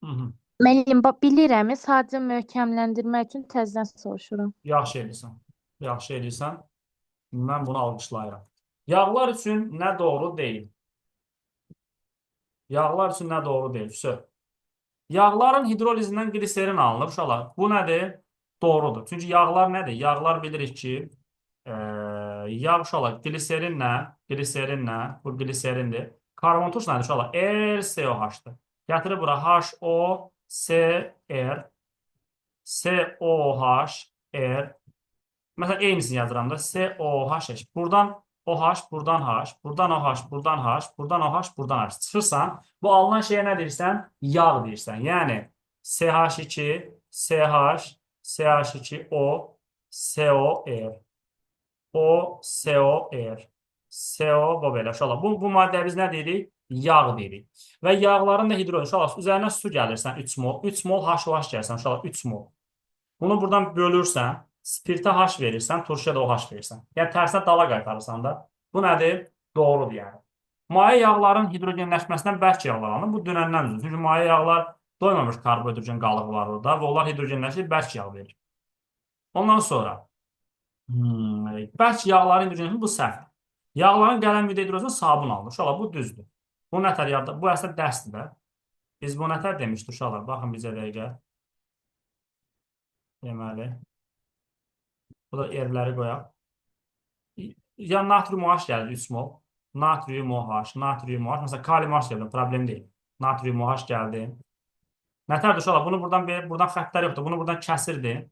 Hı -hı. Müəllim, bax bilirəm, sadəcə möhkəmləndirmək üçün təzədən soruşuram. Yaxşı edirsən. Yaxşı edirsən. Mən bunu alqışlayıram. Yağlar üçün nə doğru deyil? Yağlar üçün nə doğru deyil? Söz. Yağların hidrolizindən gliserin alınır uşaqlar. Bu nədir? Doğrudur. Çünki yağlar nədir? Yağlar bilirik ki, yağ uşaqlar qliserinlə, bu qliserindir. Karbon turş nədir uşaqlar? RCOH-dır. Gətirib bura H, O, S, R, S, O, H, R. Məsələn, eynisini yazıram da. S, O, H, H. Buradan OH, buradan H, buradan OH, buradan H, buradan OH, buradan H. Çıxırsan, bu alınan şeyə nə deyirsən? Yağ deyirsən. Yəni CH2, CH, CH2, O, SO, R. O, SO, R. SO, bu belə. Uşaqlar, bu maddəyə biz nə deyirik? Yağ deyirik. Və yağların da hidrolizi. Uşaqlar, üzərinə su gəlirsən 3 mol. 3 mol HOH gəlirsən, uşaqlar, 3 mol. Bunu buradan bölürsən, spirtə H verirsən, turşuya da OH verirsən. Yəni tərsinə dala qaytarırsan da. Bu nədir? Doğrudur yəni. Maye yağların hidrogenləşməsindən bərk yağlar alınır. Bu dünəndən düzdür. Çünki maye yağlar doymamış karbohidrogen qalığı var orada və onlar hidrogenləşib bərk yağ verir. Ondan sonra bərk yağların hidrogenləşməsi bu səhvdir. Yağların gələn müddət hidrogen sabun alınır. Uşaqlar, bu düzdür. Bu nətər yadda, bu əslində dərsdir də. Biz bu nətər demişdik uşaqlar. Baxın bizə dəqiqə. Deməli. Bu da R-ləri qoyaq. Ya natrium OH gəlir 3 mol. Natrium OH, natrium OH. Məsələn, kalium OH gəldi, problem deyil. Natrium OH gəldi. Nətərdir uşaqlar? Bunu buradan buradan xəttlər yoxdur. Bunu buradan kəsirdin.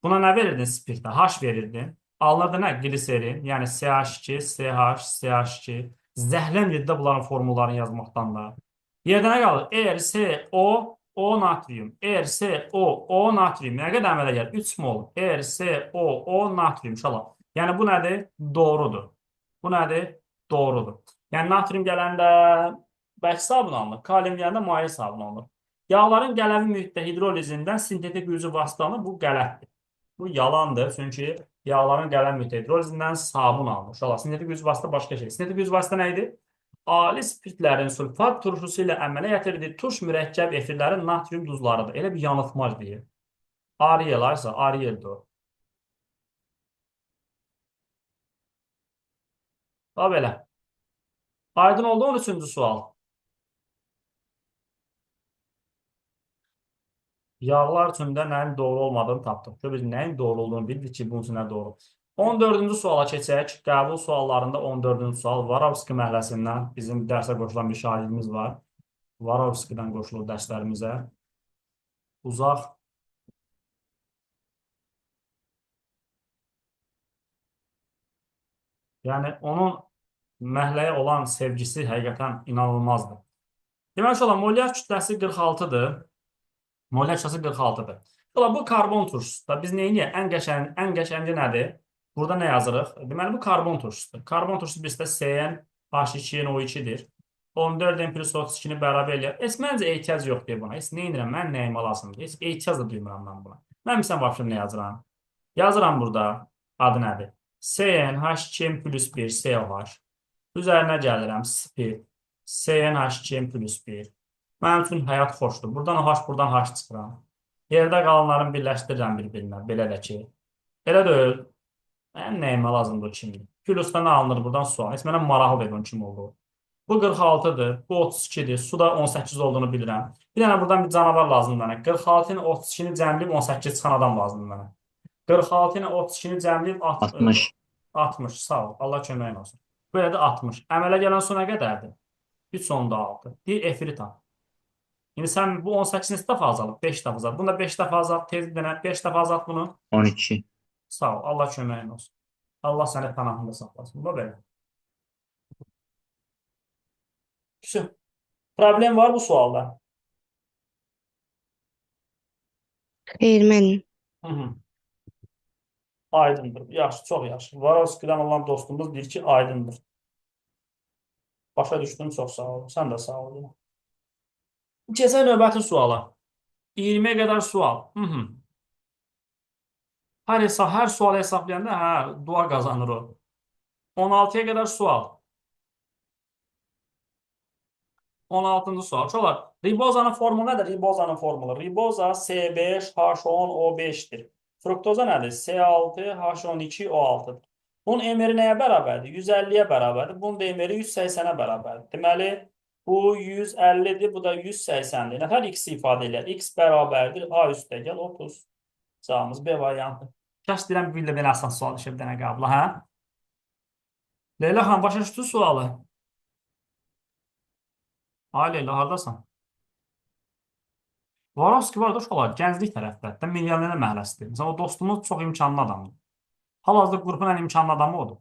Buna nə verirdin spirtə? H verirdin. Alınırdı nə? Gliserin. Yəni CH2, CH, CH2. Zəhləm gedir də bunların formullarını yazmaqdan da. Yerdə nə qalır? R, S, O, O natrium. R, S, O, O natrium. Nə qədər əmələ gəlir? 3 mol. R, S, O, O natrium. İnşallah. Yəni bu nədir? Doğrudur. Bu nədir? Doğrudur. Yəni natrium gələndə bərk sabun alınır. Kalium gələndə maye sabun alınır. Yağların qələvi mühitdə hidrolizindən sintetik yüzü vasitə alınır. Bu qələtdir. Bu yalandır. Çünki yağların qələvi mühitdə hidrolizindən sabun alınır. İnşallah sintetik yüzü vasitə başqa şey. Sintetik yüzü vasitə nə idi? Ali spirtlərin sulfat turşusu ilə əmələ gətirdiyi turş mürəkkəb efirlərin natrium duzlarıdır. Elə bir yanıltmac deyir. Ariel, aysa Ariel'dir o. Ha belə. Aydın oldu 13-cü sual. Yağlar üçün də nəyin doğru olmadığını tapdıq. Gör biz nəyin doğru olduğunu bildik ki, bunun üçün nə doğru. 14-cü suala keçək. Qəbul suallarında 14-cü sual Varovski məhəlləsindən bizim dərsə qoşulan bir şagirdimiz var. Varovskidən qoşulur dərslərimizə. Uzaq. Yəni onun məhəlləyə olan sevgisi həqiqətən inanılmazdır. Deməli, uşaqlar, molyar kütləsi 46-dır. Molyar kütləsi 46-dır. Uşaqlar, bu karbon turşusudur. Biz nə edirik? Ən qəşəng, ən qəşəngi nədir? Burada nə yazırıq? Deməli, bu karbon turşusudur. Karbon turşusu bizdə CN H2NO2-dir. 14N plus 32-ni bərabər eləyər. Heç məncə ehtiyac yox deyə buna. Heç nə edirəm? Mən nəyimə lazımdır? Heç ehtiyac da duymuram mən buna. Mən bilsəm vəbşə nə yazıram? Yazıram burada. Adı nədir? CN H2N plus 1 COH. Üzərinə gəlirəm. Spirt. CN H2N plus 1. Mənim üçün həyat xoşdur. Buradan OH, buradan H çıxıram. Yerdə qalanlarını birləşdirirəm bir-birinə. Belə də ki. Elə deyil. Mənim nəyimə lazımdır o kimdir? Plusda nə alınır buradan? Sual. Heç mənə maraqlı deyil bunun kim olduğu. Bu 46-dır, bu 32-dir. Su da 18 olduğunu bilirəm. Bir dənə buradan bir canavar lazımdır mənə. 46 ilə 32-ni cəmləyib 18 çıxan adam lazımdır mənə. 46 ilə 32-ni cəmləyib 60. 60. Sağ ol. Allah köməyin olsun. Bu elə də 60. Əmələ gələn su nə qədərdir? 3,6. Deyir efiri tap. İndi sən bu 18 neçə dəfə azalıb? 5 dəfə azalıb. Bunu da 5 dəfə azalt. Tez bir dənə 5 dəfə azalt bunu. 12. Sağ ol. Allah köməyin olsun. Allah səni pənahında saxlasın. Bu belə. Vsyo. Problem var bu sualda. Xeyr, mənim. Hı -hı. Aydındır. Yaxşı, çox yaxşı. Varovskidən olan dostumuz deyir ki, aydındır. Başa düşdüm, çox sağ ol. Sən də sağ ol. Keçək növbəti suala. 20-yə qədər sual. Hı -hı. Hər hesab, hər sualı hesablayanda hə, dua qazanır o. 16-ya qədər sual. 16-cı sual. Uşaqlar, ribozanın formulu nədir? Ribozanın formulu. Riboza C5H10O5-dir. Fruktoza nədir? C6H12O6-dır. Bunun emiri nəyə bərabərdir? 150-yə bərabərdir. Bunun da emiri 180-ə bərabərdir. Deməli, bu 150-dir, bu da 180-dir. Nətər x ifadə eləyər? X bərabərdir A üstə gəl 30. Cavabımız B variantı. Kaş deyirəm bir də belə asan sual düşə bir dənə qəbula, hə? Leyla xanım, başa düşdü sualı? Ay Leyla, hardasan? Varovski var da uşaqlar, gənclik tərəfdə, hətta milyonlər məhəlləsidir. Məsələn, o dostumuz çox imkanlı adamdır. Hal-hazırda qrupun ən imkanlı adamı odur.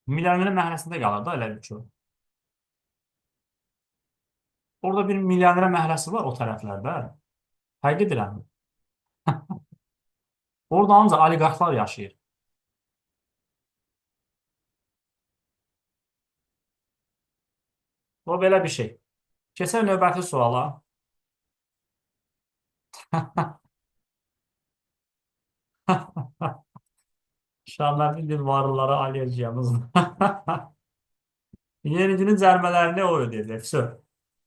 Milyonlər məhəlləsində qalır da elə bir ki. Orada bir milyonlər məhəlləsi var o tərəflərdə. Həqiqi deyirəm. Orada ancaq oliqarxlar yaşayır. O belə bir şey. Keçək növbəti suala. Şamil bir varlılara alerjiyamız. Yenicinin cərimələrini o ödəyəcək. Vso.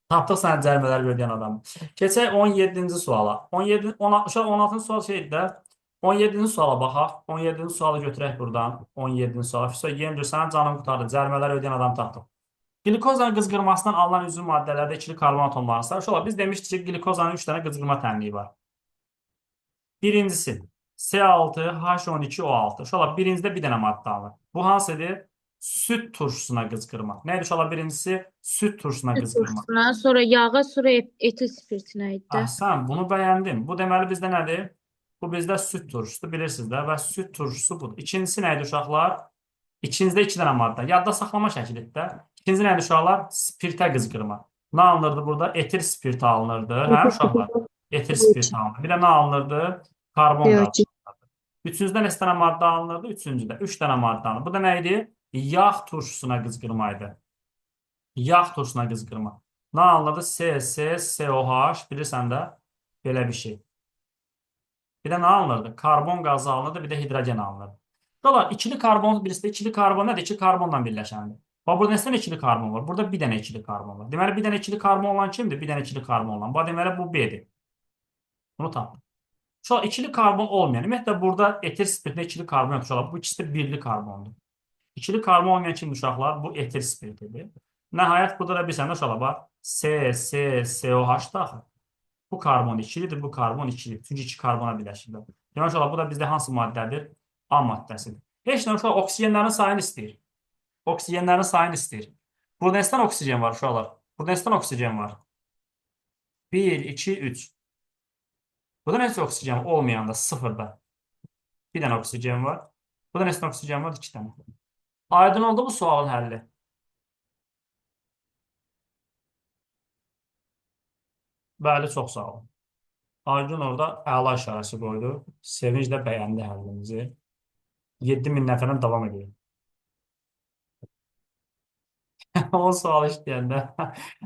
Tapdıq sənə cərimələri ödəyən adam. Keçək 17-ci suala. 17 16 16-cı sual şeydir də. 17-ci suala baxaq. 17-ci sualı götürək buradan. 17-ci suala. Vso, yenə sənin canın qurtardı. Cərimələri ödəyən adam tapdıq. Qlikozanın qızqırmasından alınan üzvü maddələrdə ikili karbon atomlarının sayı. Uşaqlar, biz demişdik ki, qlikozanın 3 dənə qızqırma tənliyi var. Birincisi C6H12O6. Uşaqlar, birincidə bir dənə maddə alınır. Bu hansıdır? Süd turşusuna qızqırma. Nə idi uşaqlar birincisi? Süd turşusuna Süd qızqırma. turşusuna, sonra yağa, sonra etil spirtinə idi. Əhsən, bunu bəyəndim. Bu deməli bizdə nədir? Bu bizdə süd turşusudur, bilirsiniz də. Və süd turşusu budur. İkincisi nə idi uşaqlar? İkincidə iki dənə maddə. Yadda saxlama şəklidir də. İkinci nə idi uşaqlar? Spirtə qızqırma. Nə alınırdı burada? Etil spirti alınırdı. Hə uşaqlar? Etil spirti alınırdı. Bir də nə alınırdı? Karbon qazı. CO2. Üçüncüdə neçə dənə maddə alınırdı? Üçüncüdə 3 dənə maddə alınırdı. Bu da nə idi? Yağ turşusuna qızqırma idi. Yağ turşusuna qızqırma. Nə alınırdı? C, C, COH, bilirsən də belə bir şey. Bir də nə alınırdı? Karbon qazı alınırdı, bir də hidrogen alınırdı. Uşaqlar, ikili karbon, birisi də ikili karbon nədir? İki karbonla birləşəndir. Bax, burada neçə dənə ikili karbon var? Burada bir dənə ikili karbon var. Deməli, bir dənə ikili karbon olan kimdir? Bir dənə ikili karbon olan. Bax, deməli, bu B-dir. Bunu tapdım. Uşaqlar, ikili karbon olmayan, ümumiyyətlə, burada etil spirtində ikili karbon yoxdur. Uşaqlar, bu ikisi də birli karbondur. İkili karbon olmayan kimdir uşaqlar? Bu etil spirtidir. Nəhayət, burada da bir sənə uşaqlar, bax, C, C, COH daxil. Bu karbon ikilidir, bu karbon ikilidir. Çünki iki karbona birləşirlər. Demək uşaqlar, bu da bizdə hansı maddədir? A maddəsidir. Heç nə uşaqlar, oksigenlərin sayını istəyir. Oksigenlərin sayını istəyir. Burada neçə dənə oksigen var uşaqlar? Burada neçə dənə oksigen var? 1, 2, 3. Burada neçə oksigen var? Olmayanda sıfırda. Bir dənə oksigen var. Burada neçə dənə oksigen var? 2 dənə. Aydın oldu bu sualın həlli. Bəli, çox sağ olun. Aygün orada əla işarəsi qoydu. Sevinc də bəyəndi həllimizi. 7000 nəfərdən davam edir. 10 sual işləyəndə.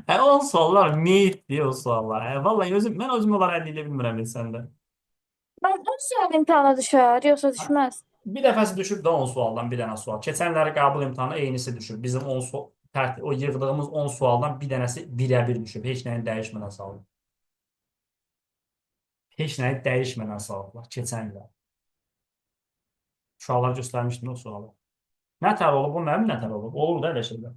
10 suallar meyitdir o suallar. Vallahi özüm, mən özüm onları həll edə bilmirəm bilsən də. Mən 10 sual imtahana düşər, yoxsa düşməz? Bir dəfəsi düşüb də 10 sualdan bir dənə sual. Keçənləri qəbul imtahanı eynisi düşüb. Bizim 10 sual, o yığdığımız 10 sualdan bir dənəsi birəbir düşüb. Heç nəyin dəyişmədən salıb. Heç nəyi dəyişmədən salıblar keçən illər. Uşaqlar göstərmişdim o sualı. Nə tər olub? Bu mənim nə tər olub? Olur da elə şeylər.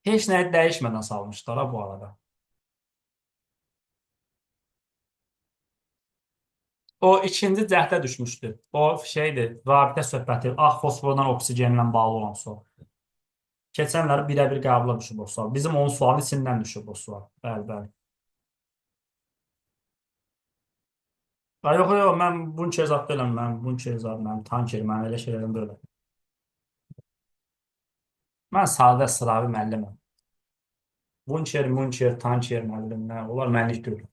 Heç nəyi dəyişmədən salmışlar ha bu arada. O ikinci cəhdə düşmüşdü. O şeydir, rabitə söhbəti, ağ fosfordan oksigenlə bağlı olan sual. Keçənləri birəbir qəbula düşüb o sual. Bizim 10 sualın içindən düşüb o sual. Bəli, bəli. Ha, yox, yox, mən bunker zad deyiləm, mən bunker zad, mən tanker, mən elə şeylərdən deyiləm. Mən sadə sıravi müəlliməm. Bunker, munker, tanker müəllim, nə, onlar mənlik deyil.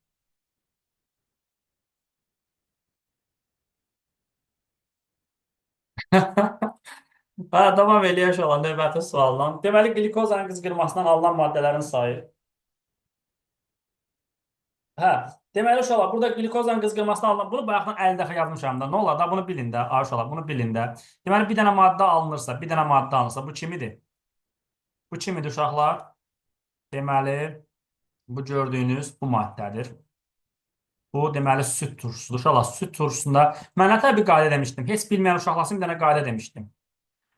Hə, davam eləyək uşaqlar növbəti sualla. Deməli, qlikozanın qızqırmasından alınan maddələrin sayı. Hə, deməli uşaqlar, burada qlikozanın qızqırmasından alınan, bunu bayaqdan 50 dəfə yazmışam da. Nə olar da bunu bilin də, ay uşaqlar, bunu bilin də. Deməli, bir dənə maddə alınırsa, bir dənə maddə alınırsa, bu kimidir? Bu kimidir uşaqlar? Deməli, bu gördüyünüz bu maddədir. Bu, deməli, süd turşusudur. Uşaqlar, süd turşusunda mən nətər bir qayda demişdim. Heç bilməyən uşaqlar üçün bir dənə qayda demişdim.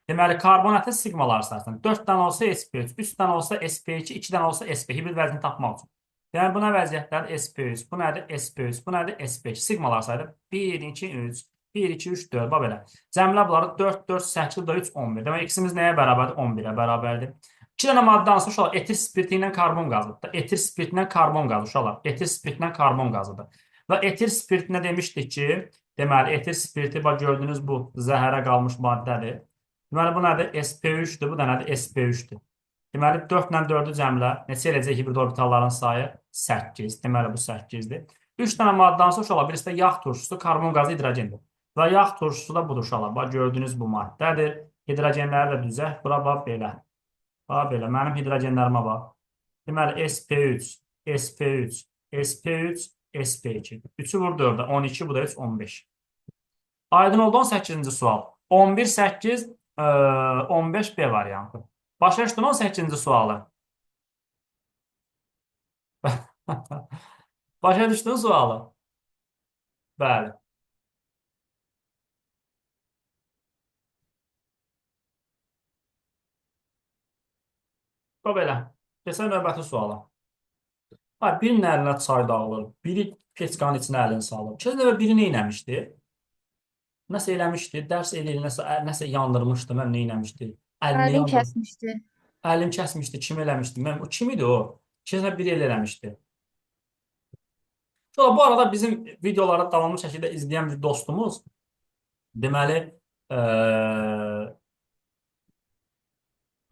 Deməli, karbonatın siqmaları sayısın. 4 dənə olsa sp3, 3 dənə olsa sp2, 2 dənə olsa sp. Hibrid vəziyyətini tapmaq üçün. Yəni, bu nə vəziyyətlərdir? sp3, bu nədir? sp3, bu nədir? sp2. Siqmalar sayılır. 1, 2, 3, 1, 2, 3, 4. Bax belə. Cəmlə bunları 4, 4, 8, bu da 3, 11. Demək, x-imiz nəyə bərabərdir? 11-ə bərabərdir. 2 dənə maddə alınsa uşaqlar, etil spirti ilə karbon qazıdır. Etil spirti ilə karbon qazı uşaqlar. Etil spirti ilə karbon qazıdır. Və etil spirtinə demişdik ki, deməli, etil spirti, bax gördüyünüz bu zəhərə qalmış maddədir. Deməli, bu nədir? sp3-dür, bu da nədir? sp3-dür. Deməli, 4 ilə 4-ü cəmlə neçə eləyəcək hibrid orbitalların sayı? 8. Deməli, bu 8-dir. 3 dənə maddə alınsa uşaqlar, birisi də yağ turşusu, karbon qazı, hidrogendir. Və yağ turşusu da budur uşaqlar. Bax, gördüyünüz bu maddədir. Hidrogenləri də düzək. Bura bax belə. Bax belə. Mənim hidrogenlərimə bax. Deməli, sp3, sp3, sp3, sp2. 3-ü vur 4-ə, 12, bu da 3, 15. Aydın oldu 18-ci sual. 11, 8, 15 B variantı. Başa düşdün 18-ci sualı? Başa düşdün sualı? Bəli. Bax belə. Keçək növbəti suala. Ha, birinin əlinə çay dağılır, biri peçkanın içinə əlini salır. Keçən dəfə biri nə eləmişdi? Nəsə eləmişdi, dərs eləyir, nəsə yandırmışdı, mən nə eləmişdi? Əlini Əlin yandırdı. kəsmişdi. Əlini kəsmişdi, kim eləmişdi? Mən, o kim idi o? Keçən dəfə biri elə eləmişdi. Sonra bu arada bizim videoları davamlı şəkildə izləyən bir dostumuz, deməli,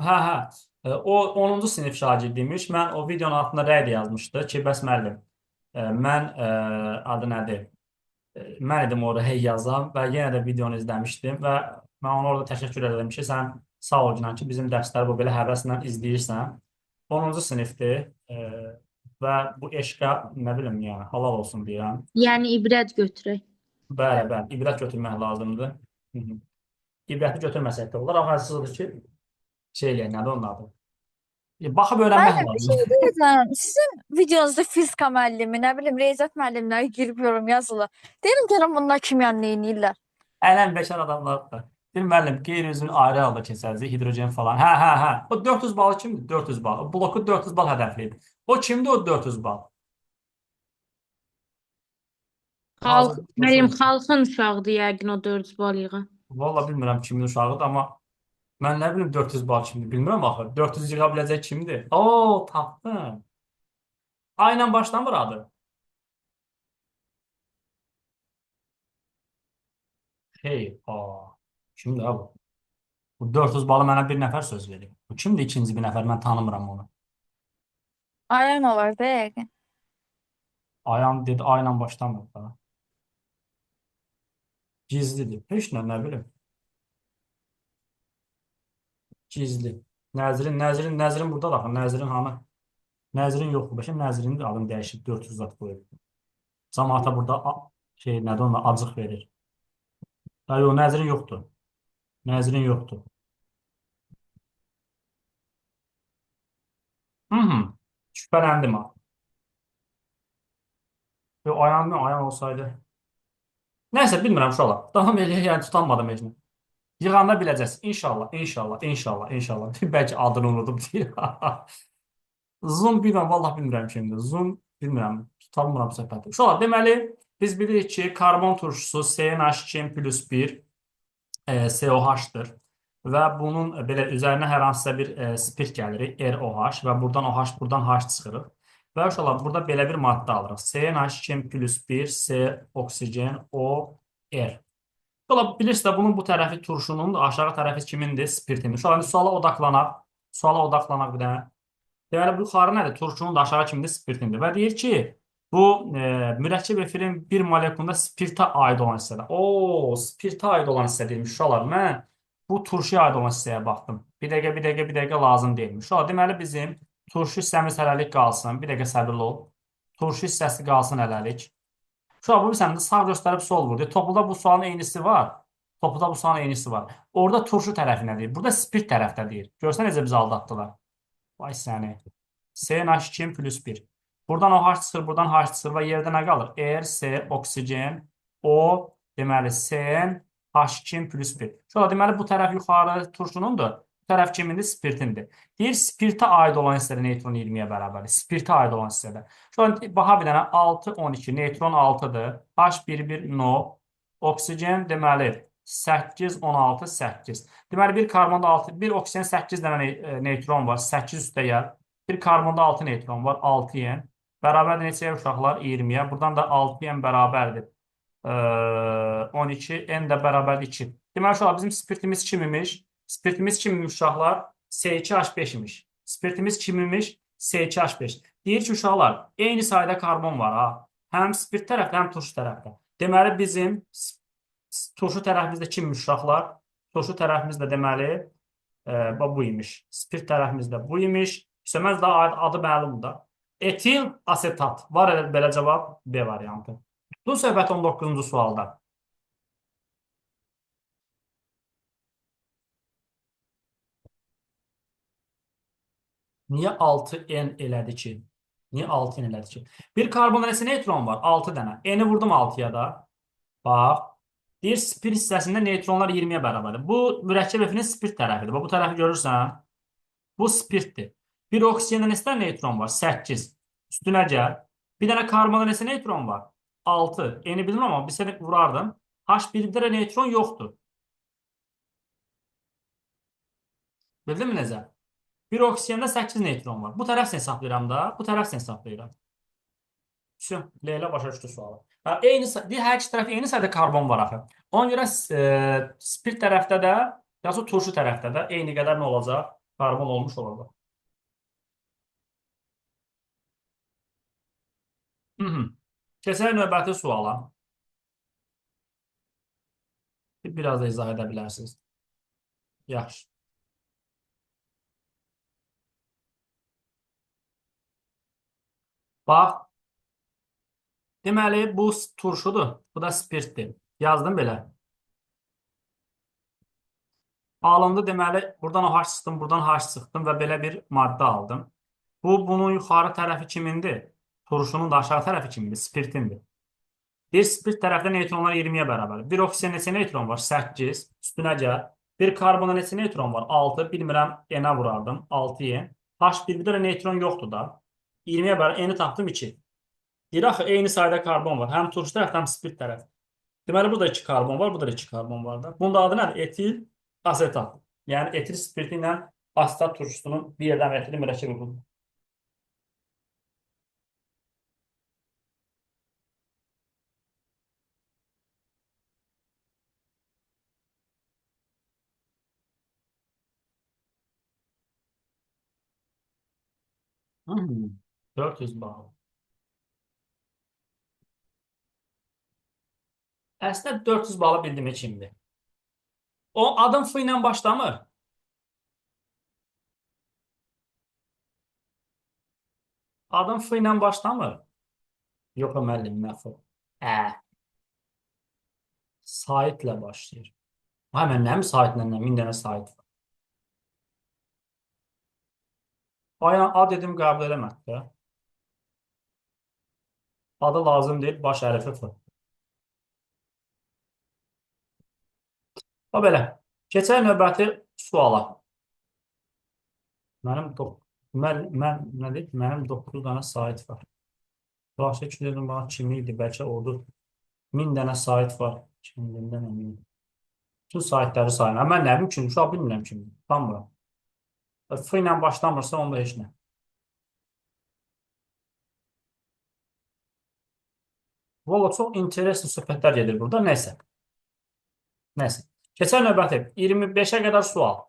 hə, o 10-cu sinif şagirdiymiş. Mən o videonun altında rəy də yazmışdı ki, bəs müəllim, mən adı nədir? Mən idim o rəy yazan və yenə də videonu izləmişdim və mən ona orada təşəkkür edirəm ki, sən sağ ol Günan ki, bizim dərsləri bu belə həvəslə izləyirsən. 10-cu sinifdir və bu eşqə nə bilim, yəni halal olsun deyirəm. Yəni ibrət götürək. Bəli, bəli, ibrət götürmək lazımdır. Hı -hı. İbrəti götürməsək də olar, amma əsasıdır ki, şey eləyək, nədir onun adı? Baxıb öyrənmək Müəllim, bir lazımdır. şey deyəcəm. Sizin videonuzda fizika müəllimi, nə bilim, riyaziyyat müəllimləri girib yorum yazırlar. Deyirəm görüm bunlar kimya nə eləyirlər. Ələn beşər adamlardır. Deyir müəllim, qeyri-üzvün ayrı halda keçəcək, hidrogen falan. Hə, hə, hə. O 400 balı kimdir? 400 bal. O bloku 400 bal hədəfləyib. O kimdir o 400 bal? Xalq, Hazır müəllim, xalqın uşağıdır yəqin o 400 bal yığan. Valla bilmirəm kimin uşağıdır, amma mən nə bilim 400 bal kimdir? Bilmirəm axı. 400 yığa biləcək kimdir? Oo, tapdım. A ilə başlamır adı. Hey, a. Kimdir ha bu? Bu 400 balı mənə bir nəfər söz verib. Bu kimdir ikinci bir nəfər? Mən tanımıram onu. Ayan olar da yəqin. Ayan dedi, A ilə başlamır da. Gizlidir. Heç nə, nə bilim. Gizli. Nəzrin, Nəzrin, Nəzrin burada da axı. Nəzrin hanı? Nəzrin yoxdur. Bəlkə Nəzrin də adını dəyişib 400 zat qoyub. Camaata burada şey nədir ona acıq verir. Ha, yox, Nəzrin yoxdur. Nəzrin yoxdur. Hı -hı. Şübhələndim ha. Yox, Ayan mı? Ayan olsaydı. Nəysə, bilmirəm uşaqlar. Davam eləyək, yəni tutanmadım heç nə. Yığanda biləcəksiniz. İnşallah, inşallah, inşallah, inşallah. Bəlkə adını unudum deyir. Zoom bilmirəm, vallah bilmirəm kimdir. Zoom bilmirəm, tutamıram söhbəti. Uşaqlar, deməli, biz bilirik ki, karbon turşusu CNH2 plus 1 COH-dır. Və bunun belə üzərinə hər hansısa bir spirt gəlir, ROH və buradan OH, buradan H çıxırıq. Və uşaqlar, burada belə bir maddə alırıq. CNH2 plus 1, C oksigen, O, R. Uşaqlar, bilirsiniz də bunun bu tərəfi turşunun, aşağı tərəfi kimindir? Spirtin. Uşaqlar, indi suala odaqlanaq. Suala odaqlanaq bir dənə. Deməli, bu yuxarı nədir? Turşunun da aşağı kimdir? Spirtindir. Və deyir ki, bu mürəkkəb efirin bir molekulunda spirtə aid olan hissədə. O, spirtə aid olan hissə deyilmiş uşaqlar. Mən Bu turşuya aid olan hissəyə baxdım. Bir dəqiqə, bir dəqiqə, bir dəqiqə lazım deyilmiş. Uşaqlar, deməli bizim turşu hissəmiz hələlik qalsın. Bir dəqiqə səbirli ol. Turşu hissəsi qalsın hələlik. Uşaqlar, bu bilirsən, sağ göstərib sol vurdu. Topluda bu sualın eynisi var. Topluda bu sualın eynisi var. Orada turşu tərəfinə deyir. Burada spirt tərəfdə deyir. Görsən necə bizi aldatdılar. Vay səni. CNH2 plus 1. Buradan OH çıxır, buradan H çıxır və yerdə nə qalır? R, S, oksigen, O, deməli CN, H2 plus 1. Şurada deməli bu tərəf yuxarı turşunundur. Bu tərəf kimindir? Spirtindir. Deyir spirtə aid olan hissədə neytron 20-yə bərabərdir. Spirtə aid olan hissədə. Şurada baha bir dənə 6, 12, neytron 6-dır. H1, 1, no. Oksigen deməli 8, 16, 8. Deməli bir karbonda 6, bir oksigen 8 dənə neytron var. 8 üstə gəl. Bir karbonda 6 neytron var. 6 N. Bərabərdir neçəyə uşaqlar? 20-yə. Buradan da 6 N bərabərdir. 12, N də bərabərdir 2. Deməli uşaqlar bizim spirtimiz kim imiş? Spirtimiz kim imiş uşaqlar? C2H5 imiş. Spirtimiz kim imiş? C2H5. Deyir ki uşaqlar, eyni sayda karbon var ha. Həm spirt tərəfdə, həm turşu tərəfdə. Deməli bizim turşu tərəfimizdə kimmiş uşaqlar? Turşu tərəfimizdə deməli bu imiş. Spirt tərəfimizdə bu imiş. Söməz daha adı məlumdur da. Etil asetat. Var elə belə cavab B variantı. Bu söhbət 19-cu sualda. Niyə 6N elədi ki? Niyə 6N elədi ki? Bir karbonda neçə neytron var? 6 dənə. N-i vurdum 6-ya da. Bax. Deyir, spirt hissəsində neytronlar 20-yə bərabərdir. Bu mürəkkəb F-nin spirt tərəfidir. Bax, bu tərəfi görürsən. Bu spirtdir. Bir oksigendə neçə dənə neytron var? 8. Üstünə gəl. Bir dənə karbonda neçə neytron var? 6. N-i bilmirəm amma bir sənə vurardım. H1-də də neytron yoxdur. Bildinmi necə? Bir oksigendə 8 neytron var. Bu tərəf hesablayıram da, bu tərəf hesablayıram. Vəsə, Leyla başa düşdü sualı. Ha, eyni, hər iki tərəfdə eyni sayda karbon var axı. Ona görə spirt tərəfdə də, yaxud turşu tərəfdə də eyni qədər nə olacaq? Karbon olmuş olacaq. Keçək növbəti suala. Biraz da izah edə bilərsiniz. Yaxşı. Bax, deməli bu turşudur, bu da spirtdir. Yazdım belə. Alındı deməli, buradan OH çıxdım, buradan H çıxdım və belə bir maddə aldım. Bu, bunun yuxarı tərəfi kimindir? Turşunun da aşağı tərəfi kimindir? Spirtindir. Bir spirt tərəfdə neytronlar 20-yə bərabərdir. Bir oksigen neçə neytron var? 8. Üstünə gəl. Bir karbonda neçə neytron var? 6. Bilmirəm, N-ə vurardım. 6 N. H1-də də neytron yoxdur da. 20-yə bərabər, N-i tapdım 2. Deyir axı, eyni sayda karbon var. Həm turşu tərəfdə, həm spirt tərəfdə. Deməli, burada 2 karbon var, burada da 2 karbon var da. Bunun da adı nədir? Etil asetat. Yəni, etil spirti ilə asetat turşusunun bir yerdən etili mürəkkəb budur. 400 bal. Əslində 400 balı bildim kimdir. O adım F ilə başlamır. Adım F ilə başlamır. Yox, müəllim, nə F? Ə. Saitlə başlayır. Ha, mən nə mi saitlə, nə? 1000 dənə sait var. Ay, A dedim, qəbul eləmədi də. Adı lazım deyil, baş hərfi F. O belə. Keçək növbəti suala. Mənim mən nə deyim? Mənim 9 dənə sait var. Başqa ki dedim bana kim idi? Bəlkə oldu. 1000 dənə sait var. Kendimdən eminim. Bütün saitləri sayıram. Mən nə bilim kim, uşaq bilmirəm kimdir. Utanmıram. F ilə başlamırsa onda heç nə. Valla çox interesli söhbətlər gedir burada. Nəysə. Nəysə. Keçək növbəti. 25-ə qədər sual.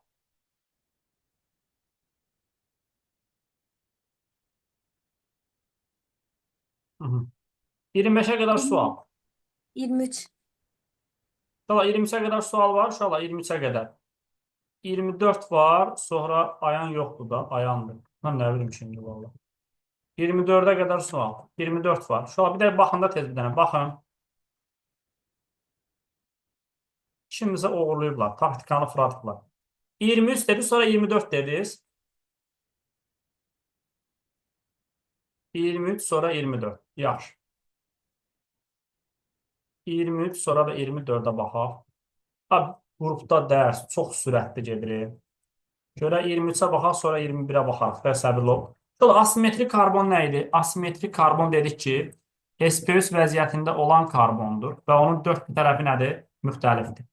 Hı -hı. 25-ə qədər sual. 23. Uşaqlar 23-ə qədər sual var. Uşaqlar 23-ə qədər. 24 var, sonra ayan yoxdur da, ayandır. Mən nə bilim şimdi valla. 24'e qədər sual. 24 var. Uşaqlar, bir də baxın da tez bir dənə. Baxın. Kimsə oğurlayıblar. Taktikanı fırlatıblar. 23 dedi, sonra 24 dediniz. 23 sonra 24. Yaxşı. 23 sonra da 24'e baxaq. Abi, qrupda dərs çox sürətli gedir. Görə 23'e baxaq, sonra 21'e baxarıq. Və səbirli ol. Şöyle, asimetrik karbon nə idi? Asimetrik karbon dedik ki, sp3 vəziyyətində olan karbondur və onun dörd bir tərəfi nədir? Müxtəlifdir.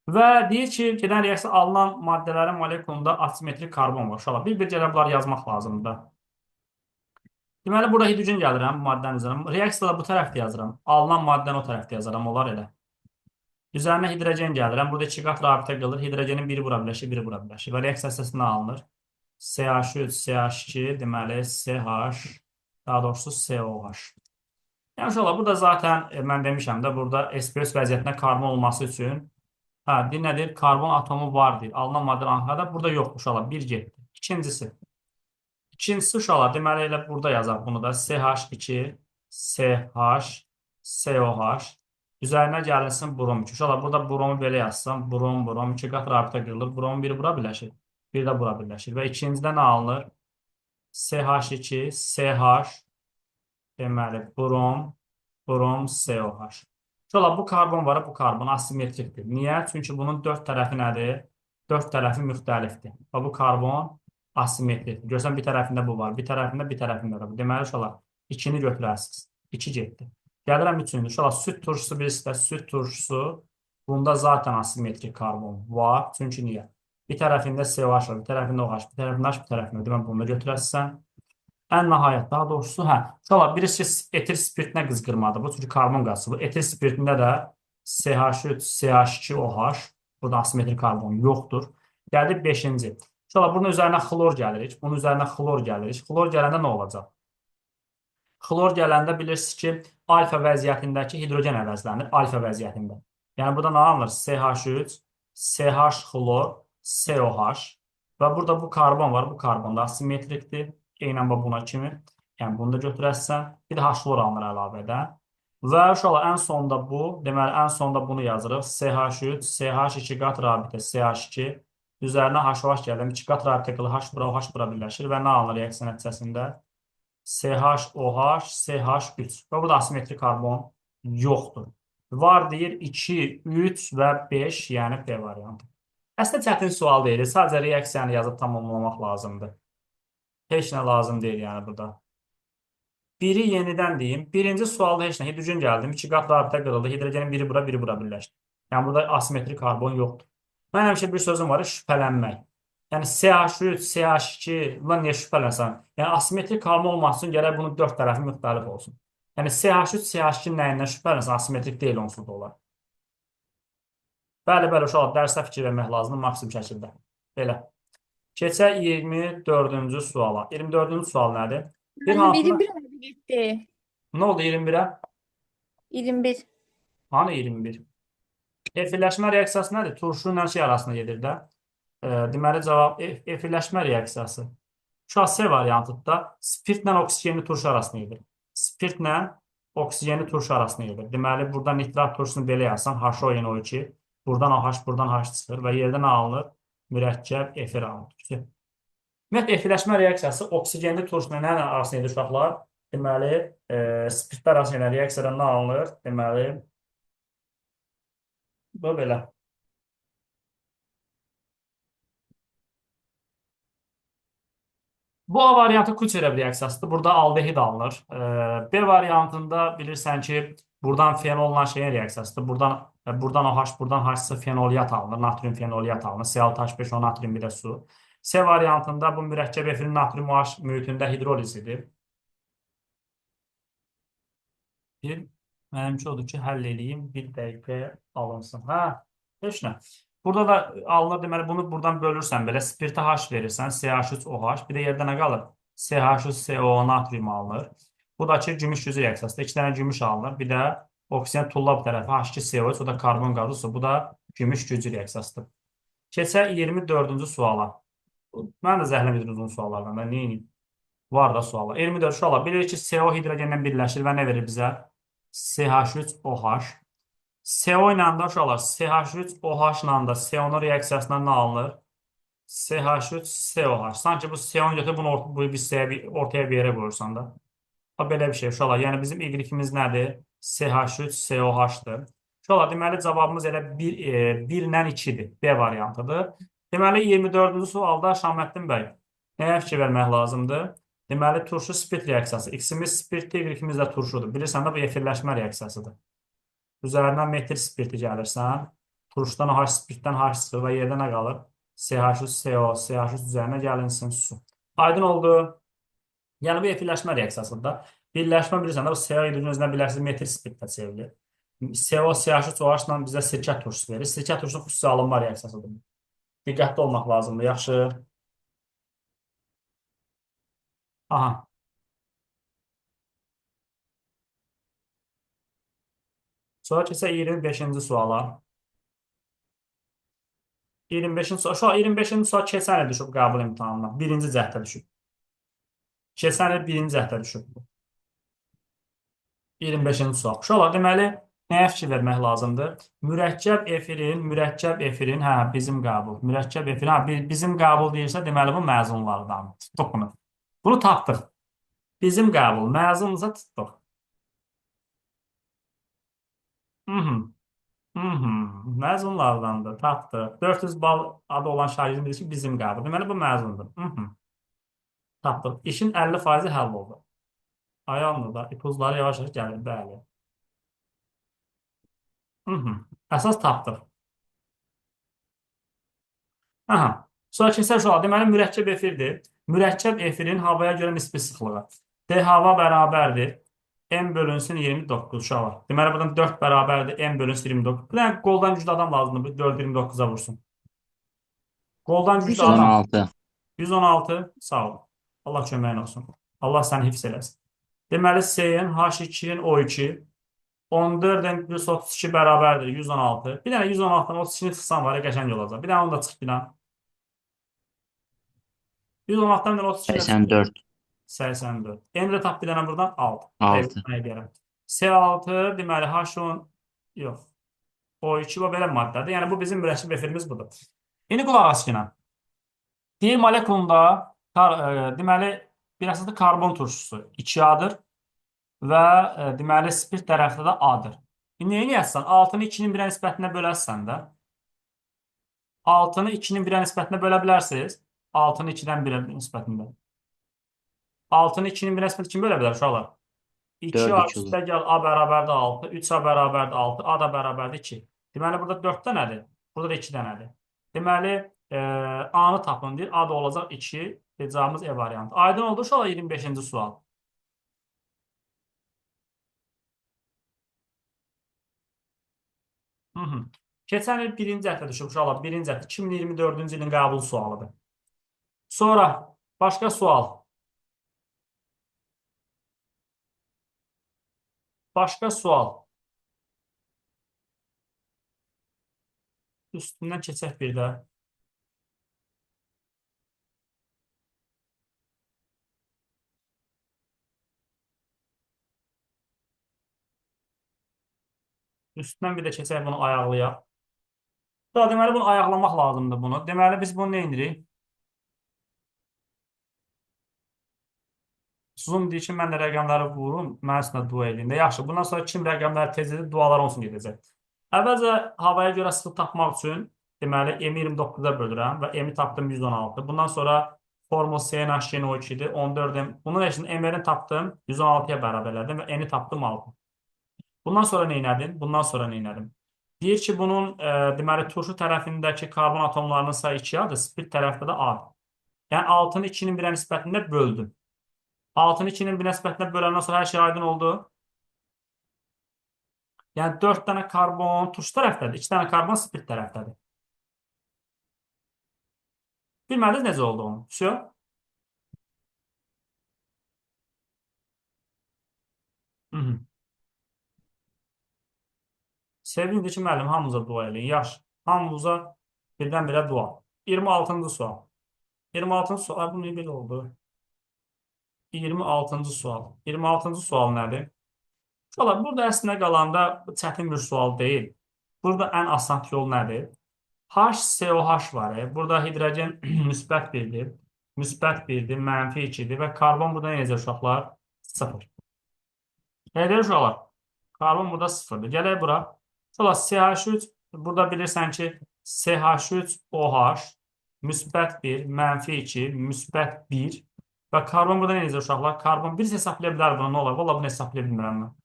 Və deyir ki, gedən reaksiya alınan maddələrin molekulunda asimetrik karbon var. Uşaqlar, bir-bir gələ bunları yazmaq lazımdır. Deməli, burada hidrogen gəlirəm maddənin üzərinə. Reaksiyada bu tərəfdə yazıram. Alınan maddəni o tərəfdə yazaram, olar elə. Üzərinə hidrogen gəlirəm. Burada iki qat rabitə qılır. Hidrogenin biri bura birləşir, biri bura birləşir. Və reaksiya hissəsi nə alınır? CH3, CH2, deməli CH, daha doğrusu COH. Yəni uşaqlar, burada zaten mən demişəm də, burada sp3 vəziyyətində karbon olması üçün, hə, deyir nədir? Karbon atomu var deyir. Alınan maddə anxada burada yoxdur uşaqlar. Bir getdi. İkincisi. İkincisi uşaqlar, deməli elə burada yazaq bunu da. CH2, CH, COH. Üzərinə gəlinsin brom 2. Uşaqlar, burada bromu belə yazsam, brom, brom, iki qat rabitə qırılır. Bromun biri bura birləşir, biri də bura birləşir. Və ikincidə nə alınır? CH2, CH, deməli, brom, brom, COH. Uşaqlar, bu karbon var, bu karbon asimetrikdir. Niyə? Çünki bunun dörd tərəfi nədir? Dörd tərəfi müxtəlifdir. Və bu karbon asimetrikdir. Görsən, bir tərəfində bu var, bir tərəfində, bir tərəfində də bu. Deməli, uşaqlar, 2-ni götürərsiniz. 2 getdi. Gəlirəm üçüncü. Uşaqlar, süd turşusu bilirsiniz də, süd turşusu bunda zaten asimetrik karbon var. Çünki niyə? Bir tərəfində COH var, bir tərəfində OH, bir tərəfində H, bir tərəfində. Deməli, bunu da götürərsən. Ən nəhayət, daha doğrusu, hə, uşaqlar, birisi etil spirtinə qızqırmadır. Bu, çünki karbon qazı. Bu etil spirtində də CH3, CH2OH, burada asimetrik karbon yoxdur. Gəldik 5-ci. Uşaqlar, bunun üzərinə xlor gəlirik. Bunun üzərinə xlor gəlirik. Xlor gələndə nə olacaq? Xlor gələndə bilirsiniz ki, alfa vəziyyətindəki hidrogen əvəzlənir. Alfa vəziyyətində. Yəni, burada nə alınır? CH3, CH xlor, COH və burada bu karbon var. Bu karbon da asimetrikdir. Eynən buna kimi. Yəni, bunu da götürərsən. Bir də H xlor alınır əlavədən. Və uşaqlar, ən sonda bu, deməli, ən sonda bunu yazırıq. CH3, CH2 qat rabitə CH2, üzərinə HOH gəldim. 2 qat rabitə qılır, H bura, OH bura birləşir və nə alınır reaksiya nəticəsində? CHOH, CH3. Və burada asimetrik karbon yoxdur. Var deyir 2, 3 və 5, yəni B variantı. Əslində çətin sual deyil. Sadəcə reaksiyanı yazıb tamamlamaq lazımdır. Heç nə lazım deyil yəni burada. Biri yenidən deyim. Birinci sualda heç nə. Hidrogen gəldim. 2 qat rabitə qırıldı. Hidrogenin biri bura, biri bura birləşdi. Yəni burada asimetrik karbon yoxdur. Mən həmişə bir sözüm var, şübhələnmək. Yəni CH3, CH2, bundan niyə şübhələnsən? Yəni asimetrik karbon olması üçün gərək bunun dörd tərəfi müxtəlif olsun. Yəni CH3, CH2 nəyindən şübhələnsən, asimetrik deyil onsuz da olar. Bəli, bəli, uşaqlar, dərsdə fikir vermək lazımdır maksimum şəkildə. Belə. Keçək 24-cü suala. 24-cü sual nədir? Bir Mənim hansına... 21 oldu getdi. Nə oldu 21-ə? 21. Hani 21? Efirləşmə reaksiyası nədir? Turşu ilə şey arasında gedir də. Deməli, cavab efirləşmə reaksiyası. Uşaq C variantıda spirtlə oksigenli turşu arasında gedir. Spirtlə oksigenli turşu arasında gedir. Deməli, burada nitrat turşusunu belə yazsan, HONO2, buradan OH, buradan H çıxır və yerdə nə alınır? Mürəkkəb efir alınır. Ümumiyyətlə, efirləşmə reaksiyası oksigenli turşu ilə nə arasında gedir uşaqlar? Deməli, spirtlər arasında gedən reaksiyadan nə alınır? Deməli, bu belə. Bu A variantı Kuçerev reaksiyasıdır. Burada aldehid alınır. B variantında bilirsən ki, buradan fenolla şeyin reaksiyasıdır. Buradan OH, buradan H fenolyat alınır. Natrium fenolyat alınır. C6H5O natrium bir də su. C variantında bu mürəkkəb efirin natrium OH mühitində hidrolizidir. Bir, mənimki odur ki, həll eləyim, bir dəqiqə alınsın. Hə, heç nə. Burada da alınır, deməli, bunu buradan bölürsən belə, spirtə H verirsən, CH3OH, bir də yerdə nə qalır? CH3CO natrium alınır. Bu da ki, gümüş gücü reaksiyasıdır. 2 dənə gümüş alınır, bir də oksigen tulla bu tərəfə, H2CO3, o da karbon qazı su. Bu da gümüş gücü reaksiyasıdır. Keçək 24-cü suala. Mən də zəhləm edir uzun suallardan. Mən nə edeyim? Var da suallar. 24 suala. Bilirik ki, CO hidrogenlə birləşir və nə verir bizə? CH3OH. CO ilə də uşaqlar, CH3OH ilə də CO-nun reaksiyasından nə alınır? CH3COH. Sanki bu CO-nu götürüb bunu bu bir ortaya bir yerə qoyursan da. Ha, belə bir şey uşaqlar. Yəni bizim Y-imiz nədir? CH3COH-dır. Uşaqlar, deməli cavabımız elə 1 ilə 2-dir. B variantıdır. Deməli 24-cü sualda Şaməddin bəy nəyə fikir vermək lazımdır? Deməli turşu spirt reaksiyası. X-imiz spirtdir, Y-imiz də turşudur. Bilirsən də bu efirləşmə reaksiyasıdır. Üzərindən metil spirti gəlirsən. Turşudan H, spirtdən H çıxır və yerdə nə qalır? CH3CO, CH3 üzərinə gəlinsin su. Aydın oldu. Yəni bu efirləşmə reaksiyasıdır da. Birləşmə bilirsən də bu CO hidrogen özünə birləşir metil spirtlə çevrilir. CO, CH3OH ilə bizə sirkə turşusu verir. Sirkə turşusu xüsusi alınma reaksiyasıdır. Diqqətli olmaq lazımdır. Yaxşı. Aha. Sonra keçək 25-ci suala. 25-ci sual. Şu an 25-ci sual keçən il düşüb qəbul imtahanına. Birinci cəhdə düşüb. Keçən il birinci cəhdə düşüb bu. 25-ci sual. Uşaqlar, deməli, nəyə fikir vermək lazımdır? Mürəkkəb efirin, hə, bizim qəbul. Mürəkkəb efirin, hə, bizim qəbul deyirsə, deməli, bu məzunlardan. Tutduq bunu. Bunu tapdıq. Bizim qəbul, məzunsa tutduq. Məzunlardandır, tapdıq. 400 bal adı olan şagirdim bilir ki, bizim qəbul. Deməli, bu məzundur. Tapdıq. İşin 50% həll oldu. Ayandır da, ipuzları yavaş-yavaş gəlir, bəli. Əsas tapdıq. Aha. Sonra keçək sual. Deməli, mürəkkəb efirdir. Mürəkkəb efirin havaya görə nisbi sıxlığı. D hava bərabərdir. M bölünsün 29 uşaqlar. Deməli, buradan 4 bərabərdir. M bölünsün 29. Bir dənə qoldan güclü adam lazımdır. Bu 4 29-a vursun. Qoldan güclü adam. 116. 116. Sağ ol. Allah köməyin olsun. Allah səni hifz eləsin. Deməli, S-nin H2-nin O2 14-ün plus 32 bərabərdir 116. Bir dənə 116-dan 32-ni çıxsan var ya, qəşəng olacaq. Bir dənə onu da çıx bir dənə. 116-dan bir dənə 32-ni 84. 84. N də tap bir dənə buradan 6. 6. Deyərəm. S6 deməli H10 yox. O2 bu belə maddədir. Yəni bu bizim mürəkkəb efirimiz budur. İndi qulaq as yenə. Deyir molekulunda deməli bir əsaslı karbon turşusu 2A-dır və deməli spirt tərəfdə də A-dır. İndi nə edəsən? 6-nı 2-nin 1-ə nisbətinə bölərsən də. 6-nı 2-nin 1-ə nisbətinə bölə bilərsiniz. 6-nı 2-dən 1-ə nisbətində. 6-nı 2-nin 1-ə nisbətində kim bölə bilər uşaqlar? 2A 4 2 olur. üstə gəl A bərabərdir 6, 3A bərabərdir 6, A da bərabərdir 2. Deməli burada 4 dənədir, burada da 2 dənədir. Deməli A-nı tapın deyir, A da olacaq 2, cavabımız E variantı. Aydın oldu uşaqlar 25-ci sual. Hı. Keçən il birinci cəhdə düşüb uşaqlar, birinci cəhdə 2024-cü ilin qəbul sualıdır. Sonra başqa sual. Başqa sual. Üstündən keçək bir də. Üstündən bir də keçək bunu ayaqlayaq. Daha deməli bunu ayaqlamaq lazımdır bunu. Deməli biz bunu nə edirik? Zoom deyir ki, mən də rəqəmləri vurum, mən üstünə dua edeyim də. Yaxşı, bundan sonra kim rəqəmləri tez edir, dualar olsun gedəcək. Əvvəlcə havaya görə sıxlıq tapmaq üçün, deməli, M-i 29-a bölürəm və M-i tapdım 116. Bundan sonra formul CNH-O2 idi, 14M. Bunun üçün M-ni tapdım, 116-ya bərabər elədim və N-i tapdım 6. Bundan sonra nə elədim? Bundan sonra nə elədim? Deyir ki, bunun deməli, turşu tərəfindəki karbon atomlarının sayı 2A-dır, spirt tərəfdə də A-dır. Yəni, 6-nı 2-nin 1-ə nisbətində böldüm. 6-nı 2-nin 1-ə nisbətində böləndən sonra hər şey aydın oldu. Yəni 4 dənə karbon turşu tərəfdədir, 2 dənə karbon spirt tərəfdədir. Bilmədiniz necə olduğunu? Vəsyo? Hı. Sevindi ki, müəllim, hamımıza dua eləyin. Yaxşı, hamımıza Birdən-birə dua. 26-cı sual. 26-cı sual. Bu nə belə oldu? 26-cı sual. 26-cı sual nədir? Uşaqlar, burada əslində qalanda çətin bir sual deyil. Burada ən asan yol nədir? HCOH var. Burada hidrogen müsbət 1-dir. Müsbət 1-dir, mənfi 2-dir və karbon burada nə edəcək uşaqlar? 0. Elə deyil uşaqlar. Karbon burada 0-dır. Gələk bura. Uşaqlar, CH3, burada bilirsən ki, CH3OH müsbət 1, mənfi 2, müsbət 1 və karbon burada nə edəcək uşaqlar? Karbon birisi hesablaya bilər bunu, nə olar? Vallahi bunu hesablaya bilmirəm mən.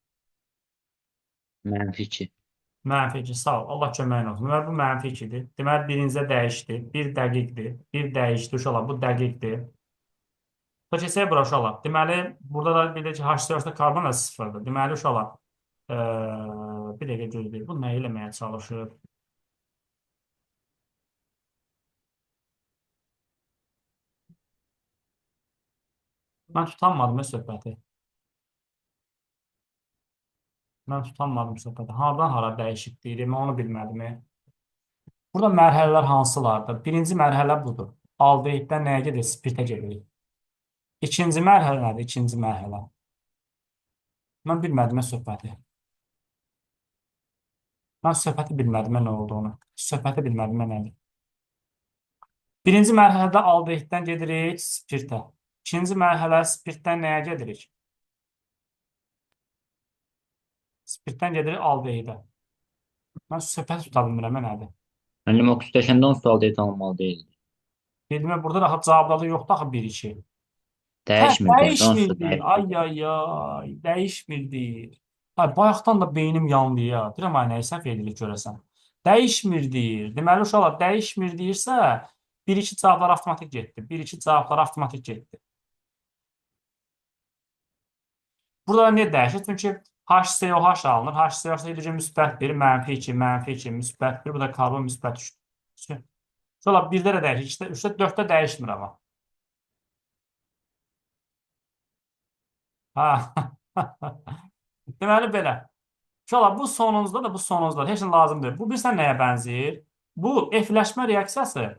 Mənfi 2. Mənfi 2, sağ ol. Allah köməyin olsun. Deməli, bu mənfi 2-dir. Deməli, birincə dəyişdi. Bir dəqiqdir. Bir dəyişdi uşaqlar. Bu dəqiqdir. Sonra keçək bura uşaqlar. Deməli, burada da bir də ki, HCO-da karbon da sıfırdır. Deməli, uşaqlar, bir dəqiqə gözləyir. Bu nə eləməyə çalışır? Mən tutanmadım söhbəti. Mən tutanmadım söhbəti. Hardan hara dəyişib deyirik, mən onu bilmədim. Burada mərhələlər hansılardır? Birinci mərhələ budur. Aldehiddən nəyə gedir? Spirtə gedirik. İkinci mərhələ nədir? İkinci mərhələ. Mən bilmədim söhbəti. Mən söhbəti bilmədim nə olduğunu. Söhbəti bilmədim nədir. Birinci mərhələdə aldehiddən gedirik spirtə. İkinci mərhələ spirtdən nəyə gedirik? Spirtdən gedirik aldehidə. Mən söhbəti tuta bilmirəm, nədir? Müəllim oksidləşəndə onsuz aldehid alınmalı deyildi. Bilmə, burada rahat cavabları yoxdur axı 1-2. Dəyişmir. Dəyişmir. Ay ay ay, dəyişmir deyir. Ay, bayaqdan da beynim yandı ya. Deyirəm, ay, nəyi səhv edirik görəsən. Dəyişmir deyir. Deməli, uşaqlar, dəyişmir deyirsə, 1-2 cavablar avtomatik getdi. 1-2 cavablar avtomatik getdi. Burada niyə dəyişir? Çünki HCOH alınır. HCOH hidrogen müsbət 1, mənfi 2, mənfi 2, müsbət 1. Bu da karbon müsbət 3. Sonra 1-də də dəyişir, 2-də, 3-də, 4-də dəyişmir amma. Ha. Deməli belə. Uşaqlar, bu sonunuzda da, bu sonunuzda da heç nə lazım deyil. Bu bilirsən nəyə bənzəyir? Bu efləşmə reaksiyası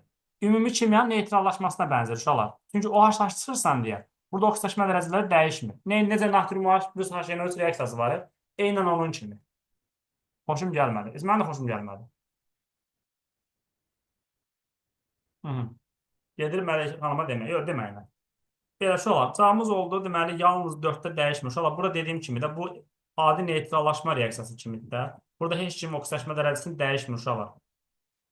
ümumi kimyanın neytrallaşmasına bənzəyir uşaqlar. Çünki OH çıxırsan deyə burada oksidləşmə dərəcələri dəyişmir. Necə natrium OH plus HNO3 reaksiyası var, eynən onun kimi. Xoşum gəlmədi. Mənim də xoşum gəlmədi. Gedir Mələkə xanıma demək. Yox, deməyin. Belə uşaqlar, cavabımız oldu. Deməli, yalnız 4-də dəyişmir. Uşaqlar, burada dediyim kimi də bu adi neytrallaşma reaksiyası kimidir də. Burada heç kim oksidləşmə dərəcəsini dəyişmir uşaqlar.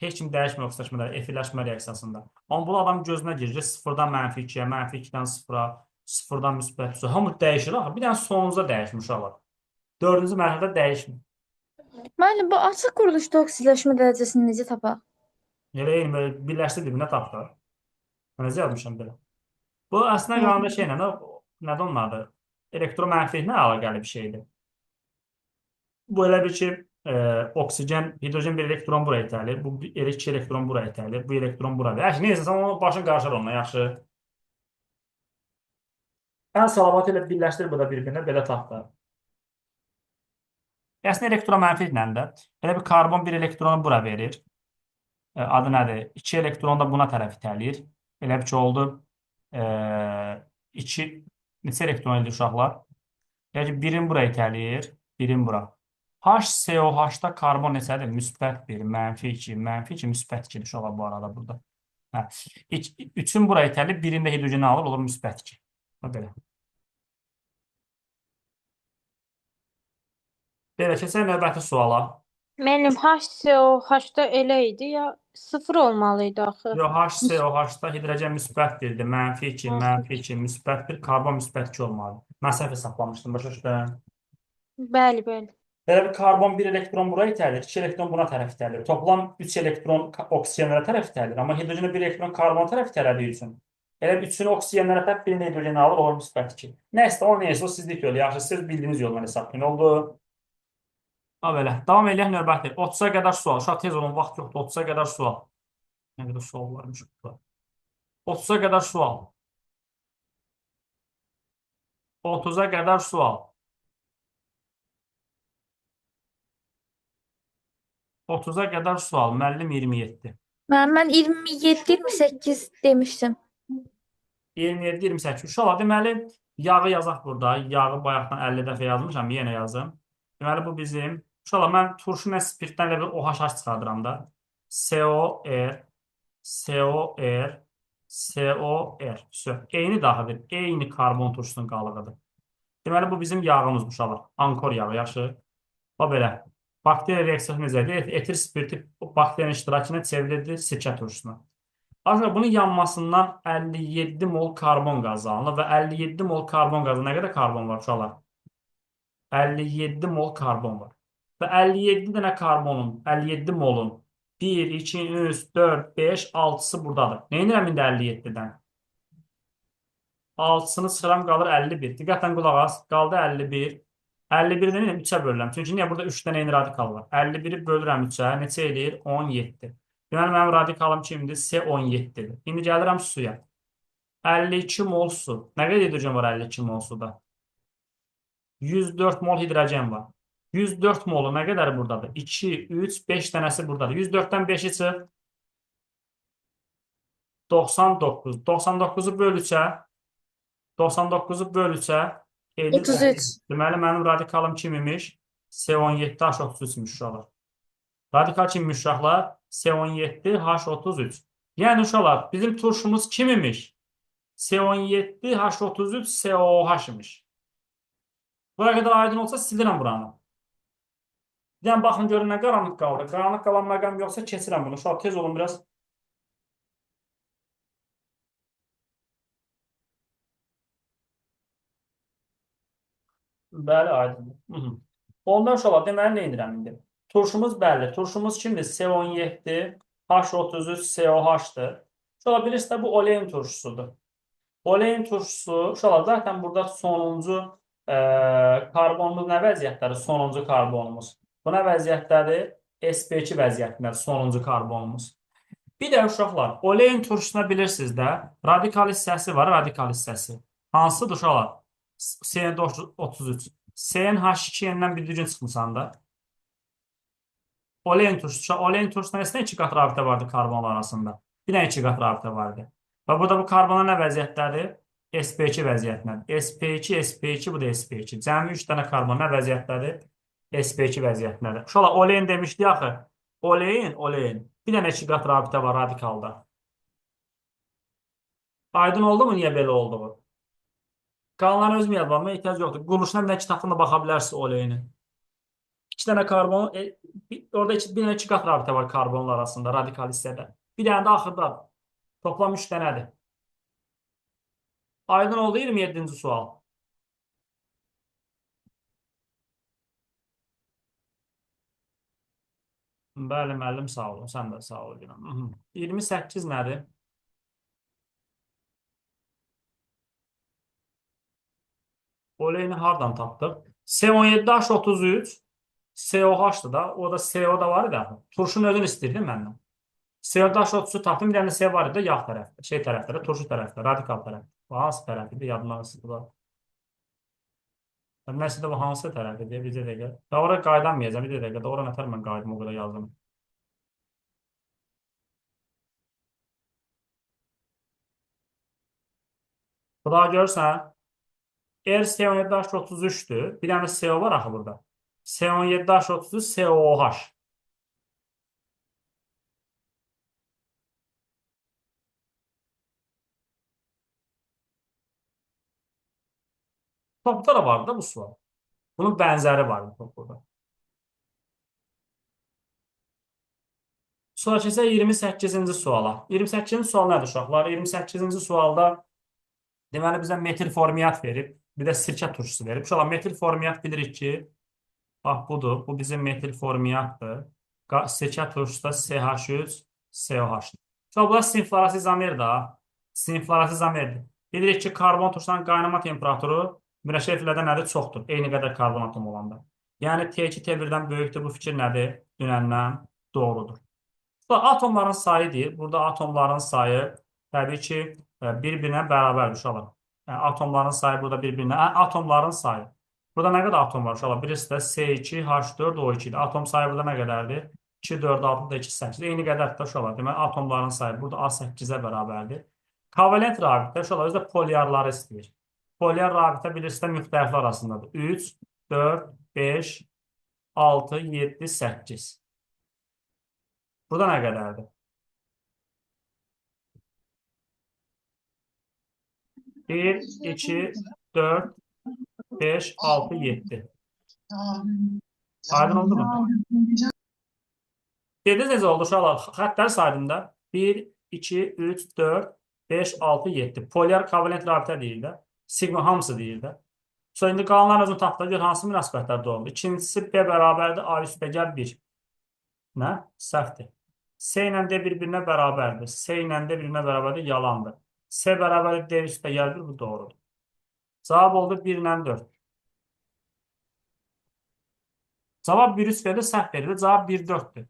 Heç kim dəyişmir oksidləşmə dərəcəsi, efirləşmə reaksiyasında. Amma bu adam gözünə girir. 0-dan mənfi 2-yə, mənfi 2-dən 0-a, 0-dan müsbət 3-ə. Hamı dəyişir axı. Bir dənə sonuncuda dəyişmir uşaqlar. Dördüncü mərhələdə dəyişmir. Müəllim, bu açıq quruluşda oksidləşmə dərəcəsini necə tapaq? Elə eyni belə birləşdir bir-birinə tapdılar. Mən necə yazmışam belə. Bu əslində qalanda şeylə, nədir onun adı? Elektromənfiliklə əlaqəli bir şeydir. Bu elə bir ki, oksigen, hidrogen bir elektron buraya itəlir, bu iki elektron buraya itəlir, bu elektron buraya. Yaxşı, neysə, sən onun başın qarışar onunla, yaxşı. Ən salavat elə birləşdir bu da bir-birinə, belə tapdı. Əslində elektromənfiliklə də elə bir karbon bir elektronu bura verir. Adı nədir? 2 elektron da buna tərəf itəliyir. Elə bir ki oldu. 2 neçə elektron idi uşaqlar? Elə ki, birini bura itəliyir, birini bura. HCOH-da karbon neçədir? Müsbət 1, mənfi 2, mənfi 2, müsbət 2 uşaqlar bu arada burada. Hə. 3-ün bura itəliyir, birində hidrogeni alır, olur müsbət 2. Belə. Belə keçək növbəti suala. Müəllim, HCOH-da elə idi ya 0 olmalı idi axı. Yox, HCOH-da hidrogen müsbət 1-dir, mənfi 2, mənfi 2, müsbət 1, karbon müsbət 2 olmalıdır. Mən səhv hesaplamışdım, başa düşdün? Bəli, bəli. Belə bir karbon 1 elektron bura itəlir, 2 elektron buna tərəf itəlir. Toplam 3 elektron oksigenlərə tərəf itəlir. Amma hidrogenə 1 elektron karbona tərəf itələdiyi üçün. Elə bir 3-ünü oksigenlərə tərəf, birini hidrogeni alır, olur müsbət 2. Nəysə, o nəysə, o sizlik yolu. Yaxşı, siz bildiyiniz yolla hesablayın. Oldu. Ha, belə. Davam eləyək növbəti. 30-a qədər sual. Uşaq tez olun, vaxt yoxdur. 30-a qədər sual. Nə qədər sual varmış burada. 30-a qədər sual. 30-a qədər sual. 30-a qədər sual. Müəllim 27. Mən 27, 28 demişdim. 27, 28. Uşaqlar, deməli, yağı yazaq burada. Yağı bayaqdan 50 dəfə yazmışam, yenə yazım. Deməli, bu bizim. Uşaqlar, mən turşu ilə spirtdən elə bir OH çıxardıram da. COR, COR, COR. Vso. Eyni daxildir. Eyni karbon turşusunun qalığıdır. Deməli, bu bizim yağımız uşaqlar. Ankor yağı, yaxşı. Bax belə. Bakteriya reaksiyası necədir? Etil spirti bakteriyanın iştirakı ilə çevrilirdi sirkə turşusuna. Arkadaşlar, bunun yanmasından 57 mol karbon qazı alınır və 57 mol karbon qazı nə qədər karbon var uşaqlar? 57 mol karbon var. Və 57 dənə karbonun, 57 molun 1, 2, 3, 4, 5, 6-sı buradadır. Nə edirəm indi 57-dən? 6-sını çıxıram qalır 51. Diqqətlə qulaq as. Qaldı 51. 51-dən nə 3-ə bölürəm. Çünki niyə? Burada 3 dənə eyni radikal var. 51-i bölürəm 3-ə. Neçə eləyir? 17. Deməli, mənim radikalım kimdir? C17-dir. İndi gəlirəm suya. 52 mol su. Nə qədər hidrogen var 52 mol suda? 104 mol hidrogen var. 104 molu nə qədər buradadır? 2, 3, 5 dənəsi buradadır. 104-dən 5-i çıx. 99. 99-u böl 3-ə. 99-u böl 3-ə. 33. Deməli, mənim radikalım kim imiş? C17H33-müş uşaqlar. Radikal kimmiş uşaqlar? C17H33. Yəni uşaqlar, bizim turşumuz kim imiş? C17H33 COOH imiş. Buraya qədər aydın olsa silirəm buranı. Yəni baxın görün nə qaranlıq qaldı. Qaranlıq qalan məqam yoxsa keçirəm bunu. Uşaqlar tez olun biraz. Bəli, aydındır. Hı -hı. Ondan uşaqlar, deməli nə edirəm indi? Turşumuz bəlli. Turşumuz kimdir? C17, H33, COH-dır. Uşaqlar, bilirsiniz də bu olein turşusudur. Olein turşusu, uşaqlar, zaten burada sonuncu karbonumuz nə vəziyyətdədir? Sonuncu karbonumuz. Bu nə vəziyyətdədir? sp2 vəziyyətindədir sonuncu karbonumuz. Bir də uşaqlar, olein turşusuna bilirsiniz də, radikal hissəsi var, radikal hissəsi. Hansıdır uşaqlar? CN33. CnH2n-dən bir düzgün çıxmısan da. Olein turşusu. Olein turşusunda əslində iki qat rabitə vardı karbonlar arasında. Bir dənə iki qat rabitə vardı. Və burada bu karbonlar nə vəziyyətdədir? sp2 vəziyyətindədir. sp2, sp2, bu da sp2. Cəmi 3 dənə karbon nə vəziyyətdədir? sp2 vəziyyətindədir. Uşaqlar, olein demişdik axı. Olein, olein. Bir dənə iki qat rabitə var radikalda. Aydın oldu mu niyə belə olduğu? Qalanları özüm yazmama ehtiyac yoxdur. Quruluşuna bir dənə kitabdan da baxa bilərsiniz oleyinin. İki dənə karbon, orada bir dənə iki qat rabitə var karbonlar arasında, radikal hissədə. Bir dənə də axırda. Toplam 3 dənədir. Aydın oldu 27-ci sual. Bəli, müəllim, sağ olun. Sən də sağ ol. 28 nədir? Oleyni hardan tapdıq? C17H33 COH-dır da. O da CO da var idi axı. Turşunun özünü istəyirdi məndən. C17H33 tapdım. Bir dənə C var idi yağ tərəfdə, şey tərəfdə, də, turşu tərəfdə, radikal tərəfdə. Bu hansı tərəfidir? Yadımdan çıxdı da. Nəsə də bu hansı tərəfidir? Bir dəqiqə. Da ora qayıdamayacağam. Bir dəqiqə. Da ora nətər mən qayıdım o qədər yazdım. Bu daha görürsən. R C17H33-dür. Bir dənə CO var axı burada. C17H33 COOH. Topda da vardı da bu sual. Bunun bənzəri var topda. Sonra keçək 28-ci suala. 28-ci sual nədir uşaqlar? 28-ci sualda deməli bizə metil formiat verib, bir də sirkə turşusu verib. Uşaqlar metil formiat bilirik ki, bax budur. Bu bizim metil formiatdır. Sirkə turşusu da CH3 COH-dır. Uşaqlar bunlar sinflarası izomerdir ha. Sinflarası izomerdir. Bilirik ki, karbon turşusunun qaynama temperaturu mürəkkəblərdə nədir? Çoxdur. Eyni qədər karbon atomu olanda. Yəni T2 T1-dən böyükdür. Bu fikir nədir? Dünəndən doğrudur. Bu atomların sayı deyir. Burada atomların sayı təbii ki, bir-birinə bərabərdir uşaqlar. Yəni, atomların sayı burada bir-birinə. Atomların sayı. Burada nə qədər atom var uşaqlar? Birisi də C2H4O2-dir. Atom sayı burada nə qədərdir? 2, 4, 6 da 2, 8. Eyni qədər də uşaqlar. Deməli, atomların sayı burada A 8-ə bərabərdir. Kovalent rabitə uşaqlar özü də polyarları istəyir. Polyar rabitə bilirsiniz də müxtəliflər arasındadır. 3, 4, 5, 6, 7, 8. Burada nə qədərdir? 1, 2, 4, 5, 6, 7. Aydın oldu mu? Dediniz necə oldu uşaqlar? Xəttləri saydım da. 1, 2, 3, 4, 5, 6, 7. Polyar kovalent rabitə deyir də. Sigma hamısı deyir də. Sonra indi qalanların özünü tapdı. Gör hansı münasibətlər doğrudur. İkincisi B bərabərdir A üstə gəl 1. Nə? Səhvdir. C ilə D bir-birinə bərabərdir. C ilə D bir-birinə bərabərdir. Yalandır. C bərabərdir D üstə gəl 1. Bu doğrudur. Cavab oldu 1 ilə 4. Cavab 1-3 verdi, səhv verildi. Cavab 1-4-dür.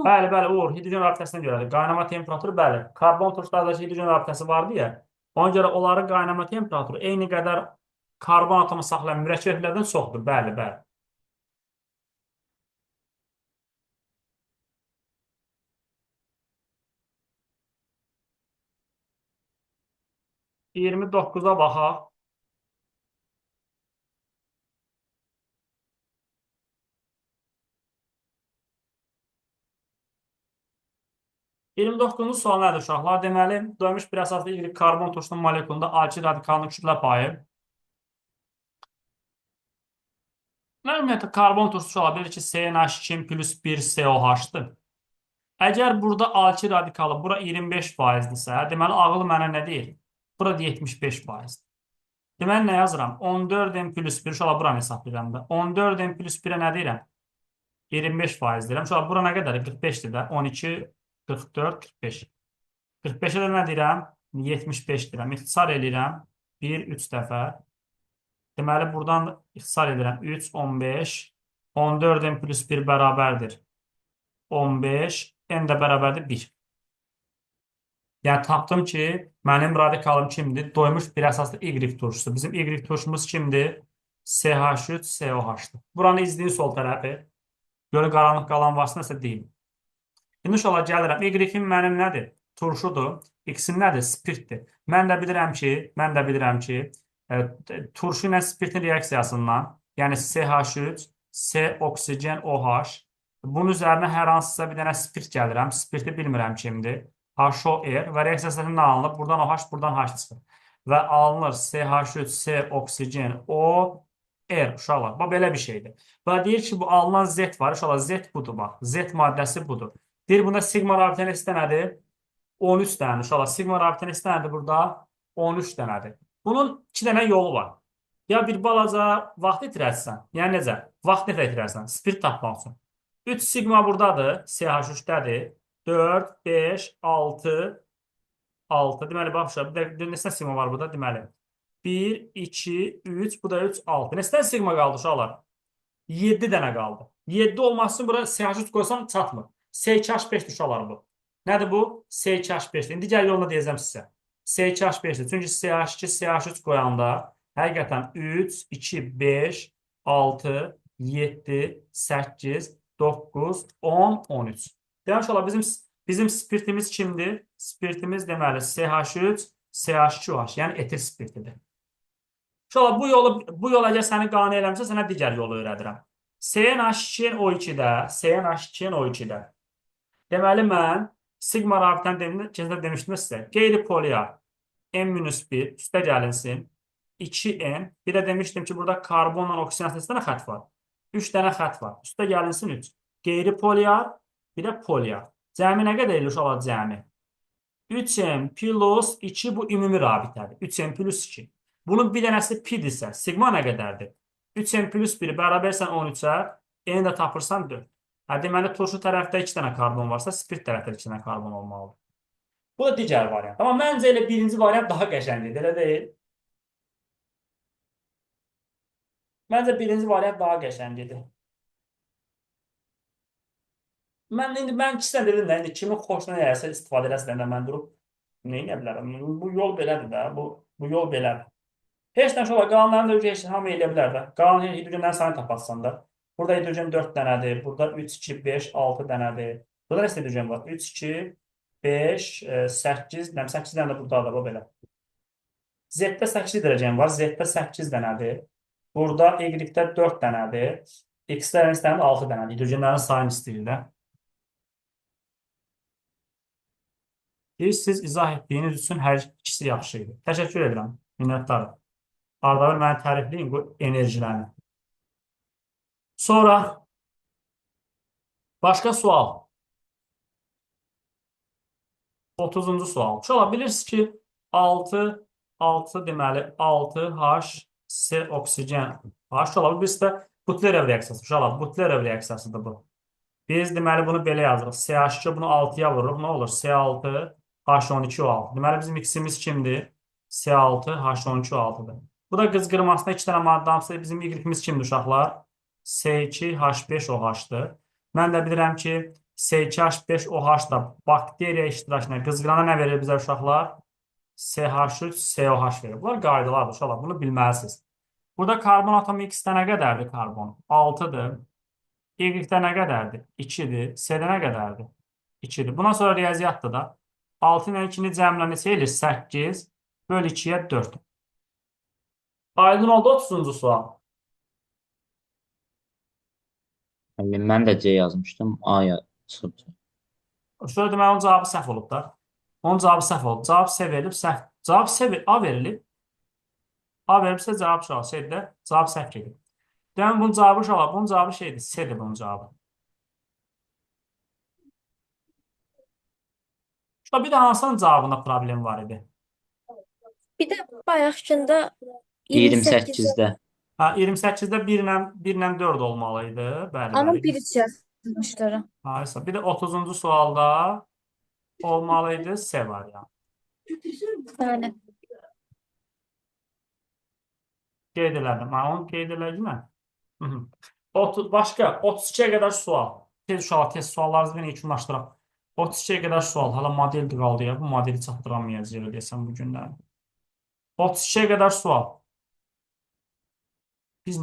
Bəli, bəli, Uğur, hidrogen rabitəsinə görədir. Qaynama temperaturu, bəli. Karbon turşulardakı hidrogen rabitəsi vardı ya. Ona görə onların qaynama temperaturu eyni qədər karbon atomu saxlayan mürəkkəblərdən çoxdur. Bəli, bəli. ...29-a baxaq. ...29-cu sual nədir uşaqlar? Deməli, doymuş bir əsaslı Y karbon turşunun molekulunda alkil radikalının kütlə payı. Ümumiyyətlə, karbon turşusu ola bilir ki, CNH2 plus 1 COH-dır. Əgər burada alkil radikalı bura 25%-dirsə, deməli, ağıl mənə nə deyir? Burada 75%-dir. Deməli, nə yazıram? 14M plus 1, uşaqlar buranı hesablayıram da. 14M plus 1-ə nə deyirəm? 25% deyirəm. Uşaqlar, bura nə qədər? 45-dir də. 12, 44, 45. 45-ə də nə deyirəm? 75 deyirəm. İxtisar eləyirəm. 1, 3 dəfə. Deməli, buradan ixtisar edirəm. 3, 15. 14M plus 1 bərabərdir. 15. N də bərabərdir 1. Yəni, tapdım ki, mənim radikalım kimdir? Doymuş bir əsaslı Y turşusu. Bizim Y turşumuz kimdir? CH3, COH-dır. Buranı izləyin sol tərəfi. Görün, qaranlıq qalan varsa nəsə deyim. İndi uşaqlar gəlirəm. Y-im mənim nədir? Turşudur. X-im nədir? Spirtdir. Mən də bilirəm ki, turşu ilə spirtin reaksiyasından, yəni CH3, C oksigen OH, bunun üzərinə hər hansısa bir dənə spirt gəlirəm. Spirti bilmirəm kimdir. HOR və reaksiya nə alınır? Buradan OH, buradan H çıxır. Və alınır CH3, C oksigen O, R uşaqlar. Bax, belə bir şeydir. Və deyir ki, bu alınan Z var. Uşaqlar, Z budur bax. Z maddəsi budur. Deyir, bunda sigma rabitə neçə dənədir? 13 dənədir. Uşaqlar, sigma rabitə neçə dənədir burada? 13 dənədir. Bunun 2 dənə yolu var. Ya bir balaca vaxt itirərsən, yəni necə? Vaxt necə itirərsən? Spirt tapmaq üçün. 3 sigma buradadır, CH3-dədir. 4, 5, 6, 6. Deməli, bax, bir də neçə sigma var burada? Deməli, 1, 2, 3, bu da 3, 6. Neçə sigma qaldı uşaqlar? 7 dənə qaldı. 7 olması üçün bura CH3 qoysam çatmır. C2H5-dir uşaqlar bu. Nədir bu? C2H5-dir. İndi gəl yolunu deyəcəm sizə. C2H5-dir. Çünki CH2, CH3 qoyanda həqiqətən 3, 2, 5, 6, 7, 8, 9, 10, 13. Demək uşaqlar, bizim spirtimiz kimdir? Spirtimiz deməli CH3, CH2OH, yəni etil spirtidir. Uşaqlar, bu yol əgər səni qane eləmirsə, sənə digər yolu öyrədirəm. CNH2NO2-də, CNH2NO2-də. Deməli, mən sigma rabitəni keçən demişdim sizə. Qeyri-polyar N-1 üstə gəlinsin. 2N. Bir də demişdim ki, burada karbonla oksigen arasında dənə xətt var? 3 dənə xətt var. Üstə gəlinsin 3. Qeyri-polyar, bir də polyar. Cəmi nə qədər eləyir uşaqlar cəmi? 3M plus 2 bu ümumi rabitədir. 3M plus 2. Bunun bir dənəsi pi-dirsə, sigma nə qədərdir? 3M plus 1 bərabərsən 13-ə, N də tapırsan 4. Hə, deməli, turşu tərəfdə 2 dənə karbon varsa, spirt tərəfdə 2 dənə karbon olmalıdır. Bu da digər variant. Amma məncə elə birinci variant daha qəşəngdir, elə deyil? Məncə birinci variant daha qəşəngdir. Mən indi mən ikisinə dedim də, indi kimin xoşuna gəlsə istifadə eləsin də mən durub nə edə bilərəm? Bu yol belədir də, bu yol belədir. Heç nə ola, qalanlarını da heç hamı eləyə bilər də. Qalan hidrogenlərin sayını taparsan da. Burada hidrogen 4 dənədir. Burada 3, 2, 5, 6 dənədir. Burada neçə hidrogen var? 3, 2, 5, 8, 8 dənə də buradadır, bu belə. Z-də 8 hidrogen var. Z-də 8 dənədir. Burada Y-də 4 dənədir. X-də neçə dənədir? 6 dənədir. Hidrogenlərin sayını istəyir də. Deyir, siz izah etdiyiniz üçün hər ikisi yaxşı idi. Təşəkkür edirəm. Minnətdarım. Arada bir məni tərifləyin bu enerjilərini. Sonra başqa sual. 30-cu sual. Uşaqlar bilirsiniz ki 6 6 deməli 6 H S oksigen H uşaqlar bu bizdə Butlerov reaksiyası. Uşaqlar Butlerov reaksiyasıdır bu. Biz deməli bunu belə yazırıq. CH2 bunu 6-ya vururuq. Nə olur? C6 H12O6. Deməli bizim X-imiz kimdir? C6 H12O6-dır. Bu da qızqırmasında 2 dənə maddə hamısı bizim Y-imiz kimdir uşaqlar? C2H5OH-dır. Mən də bilirəm ki, C2H5OH da bakteriya iştirakına qızqırana nə verir bizə uşaqlar? CH3COH verir. Bunlar qaydalardır uşaqlar. Bunu bilməlisiniz. Burada karbon atomu X-də nə qədərdir karbon? 6-dır. Y-də nə qədərdir? 2-dir. C-də nə qədərdir? 2-dir. Bundan sonra riyaziyyatdır da. 6 ilə 2-ni cəmlə neçə eləyir? 8 böl 2-yə 4. Aydın oldu 30-cu sual. Müəllim, mən də C yazmışdım. A çıxıb. Şöyle deməli onun cavabı səhv olub da. Onun cavabı səhv olub. Cavab C verilib, səhv. Cavab C A verilib. A verilibsə cavab uşaq C-dir. Cavab səhv gedib. Deməli bunun cavabı uşaqlar, bunun cavabı şeydir, C-dir bunun cavabı. Uşaqlar, bir də hansının cavabında problem var idi? Bir də bayaqkında 28-də. Ha, 28-də 1 ilə 1 ilə 4 olmalı idi. Bəli, Amma bəli. bir üç yazmışlar. Hayırsa. Bir də 30-cu sualda olmalı idi C variantı. Bəli. Qeyd elədim. Ha, onu qeyd elədim mən. Hı -hı. 30, başqa 32-yə qədər sual. Tez uşaqlar, tez suallarınızı bir yekunlaşdıraq. 32-yə qədər sual. Hələ modeldir qaldı ya. Bu modeli çatdıramayacağıq desəm bu günlər. 32-yə qədər sual. Biz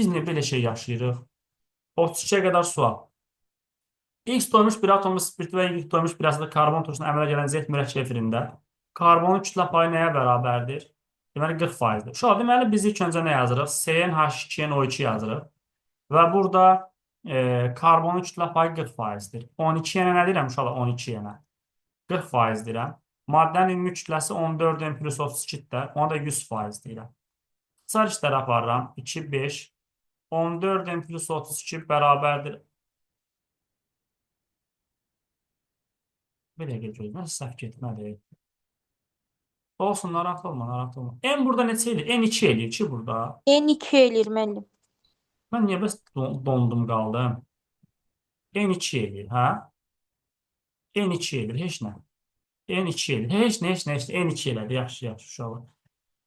niyə belə şey yaşayırıq? 32-yə qədər sual. X doymuş bir atomlu spirt və Y doymuş bir asidli karbon turşusuna əmələ gələn Z mürəkkəb efirində karbonun kütlə payı nəyə bərabərdir? Deməli 40%-dir. Uşaqlar, deməli biz ilk öncə nə yazırıq? CnH2nO2 yazırıq. Və burada karbonun kütlə payı 40%-dir. 12 yenə nə deyirəm uşaqlar? 12 yenə. 40% deyirəm. Maddənin ümumi kütləsi 14 M plus 32-dir. Ona da 100% deyirəm. İxtisar işləri aparıram. 2, 5. 14 M plus 32 bərabərdir. Bir dəqiqə gözlə, səhv getmədi. Olsun, narahat olma, narahat olma. N burada neçə eləyir? N 2 eləyir ki burada. N2 eləyir müəllim. Mən niyə bəs dondum qaldım? N2 eləyir, hə? N2 eləyir, heç nə. N2 eləyir, heç nə, heç nə, heç nə. N2 elədi, yaxşı, yaxşı uşaqlar.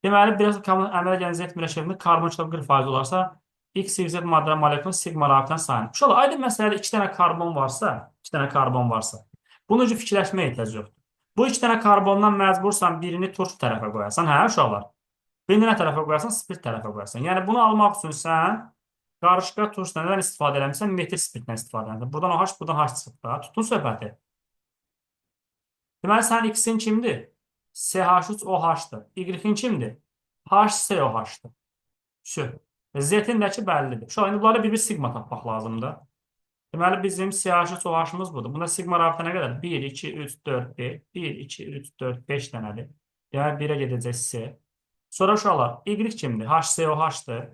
Deməli, biraz əmələ gələn Z mürəkkəbində karbon kütləsi 40% olarsa, X, Y, Z maddələr molekulun siqma rabitənin sayını. Uşaqlar, aydın məsələdə 2 dənə karbon varsa, 2 dənə karbon varsa, bunun üçün fikirləşməyə ehtiyac yoxdur. Bu 2 dənə karbondan məcbursan birini turş tərəfə qoyasan, hə uşaqlar? Birini nə tərəfə qoyasan? Spirt tərəfə qoyasan. Yəni bunu almaq üçün sən qarışqa turş nədən istifadə eləmisən? Metil spirtdən istifadə eləmisən. Buradan OH, buradan H çıxıb da. Tutdun söhbəti. Deməli, sənin X-in kimdir? CH3OH-dır. Y-in kimdir? HCOH-dır. Şu. Z-in də ki bəllidir. Uşaqlar, indi bunlara bir-bir siqma tapmaq lazımdır. Deməli, bizim CH3OH-ımız budur. Bunda siqma rabitə nə qədər? 1, 2, 3, 4, 5. 1, 2, 3, 4, 5 dənədir. Deməli, 1-ə gedəcək C. Sonra uşaqlar, Y kimdir? HCOH-dır.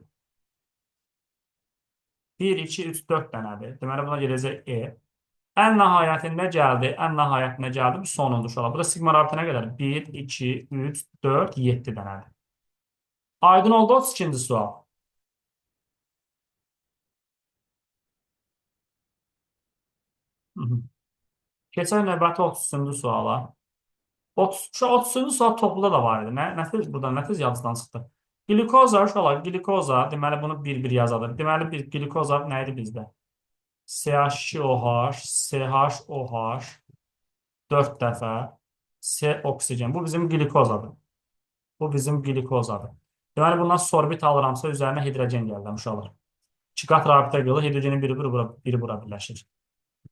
1, 2, 3, 4 dənədir. Deməli, buna gedəcək E. Ən nəhayətində gəldi. Ən nəhayətində gəldi. Bu sonuncu uşaqlar. Burada siqma rabitə nə qədər? 1, 2, 3, 4, 7 dənədir. Aydın oldu 32-ci sual. Keçən növbəti 33-cü suala. 33-cü sual topluda da var idi. Nə tez buradan, nə tez yaddan çıxdı. Glikoza uşaqlar, glikoza, deməli bunu bir-bir yazalım. Deməli bir glikoza nə idi bizdə? CH2OH, CHOH 4 dəfə C oksigen. Bu bizim glikozadır. Bu bizim glikozadır. Deməli bundan sorbit alıramsa üzərinə hidrogen gəldi uşaqlar. İki qat rabitə qırılır, hidrogenin biri bura, biri bura birləşir.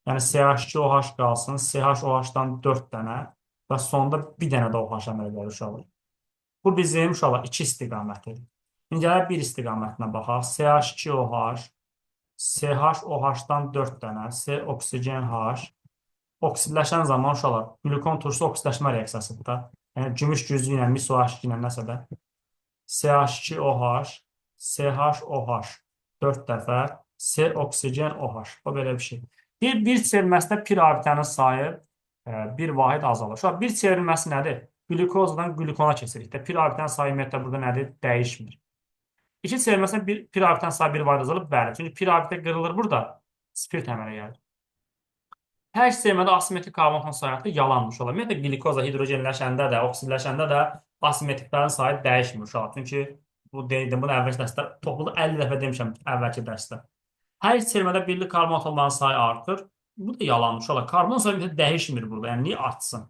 Yəni CH2OH qalsın, CHOH-dan 4 dənə və sonda bir dənə də OH əmələ gəlir uşaqlar. Bu bizim uşaqlar iki istiqamətidir. İndi gələk bir istiqamətinə baxaq. CH2OH, CHOH-dan 4 dənə, C oksigen H. Oksidləşən zaman uşaqlar, qlükon turşusu oksidləşmə reaksiyasıdır da. Yəni gümüş güzgü ilə, mis OH2 ilə nəsə də. CH2OH, CHOH 4 dəfə, C oksigen OH. O belə bir şey. Bir çevrilməsində pi rabitənin sayı bir vahid azalır. Uşaqlar, bir çevrilməsi nədir? Qlükozadan qlükona keçirik də. Pi rabitənin sayı ümumiyyətlə burada nədir? Dəyişmir. İki çevrilməsində bir pi rabitənin sayı bir vahid azalır. Bəli. Çünki pi rabitə qırılır burada, spirt əmələ gəlir. Hər iki çevirmədə asimetrik karbon atom sayı artır, yalandır uşaqlar. Ümumiyyətlə qlikoza hidrogenləşəndə də, oksidləşəndə də asimetriklərin sayı dəyişmir uşaqlar. Çünki bu deyildim, bunu əvvəlki dərsdə toplu 50 dəfə demişəm əvvəlki dərsdə. Hər iki çevirmədə birlik karbon atomlarının sayı artır. Bu da yalandır uşaqlar. Karbon sayı ümumiyyətlə dəyişmir burada. Yəni niyə artsın?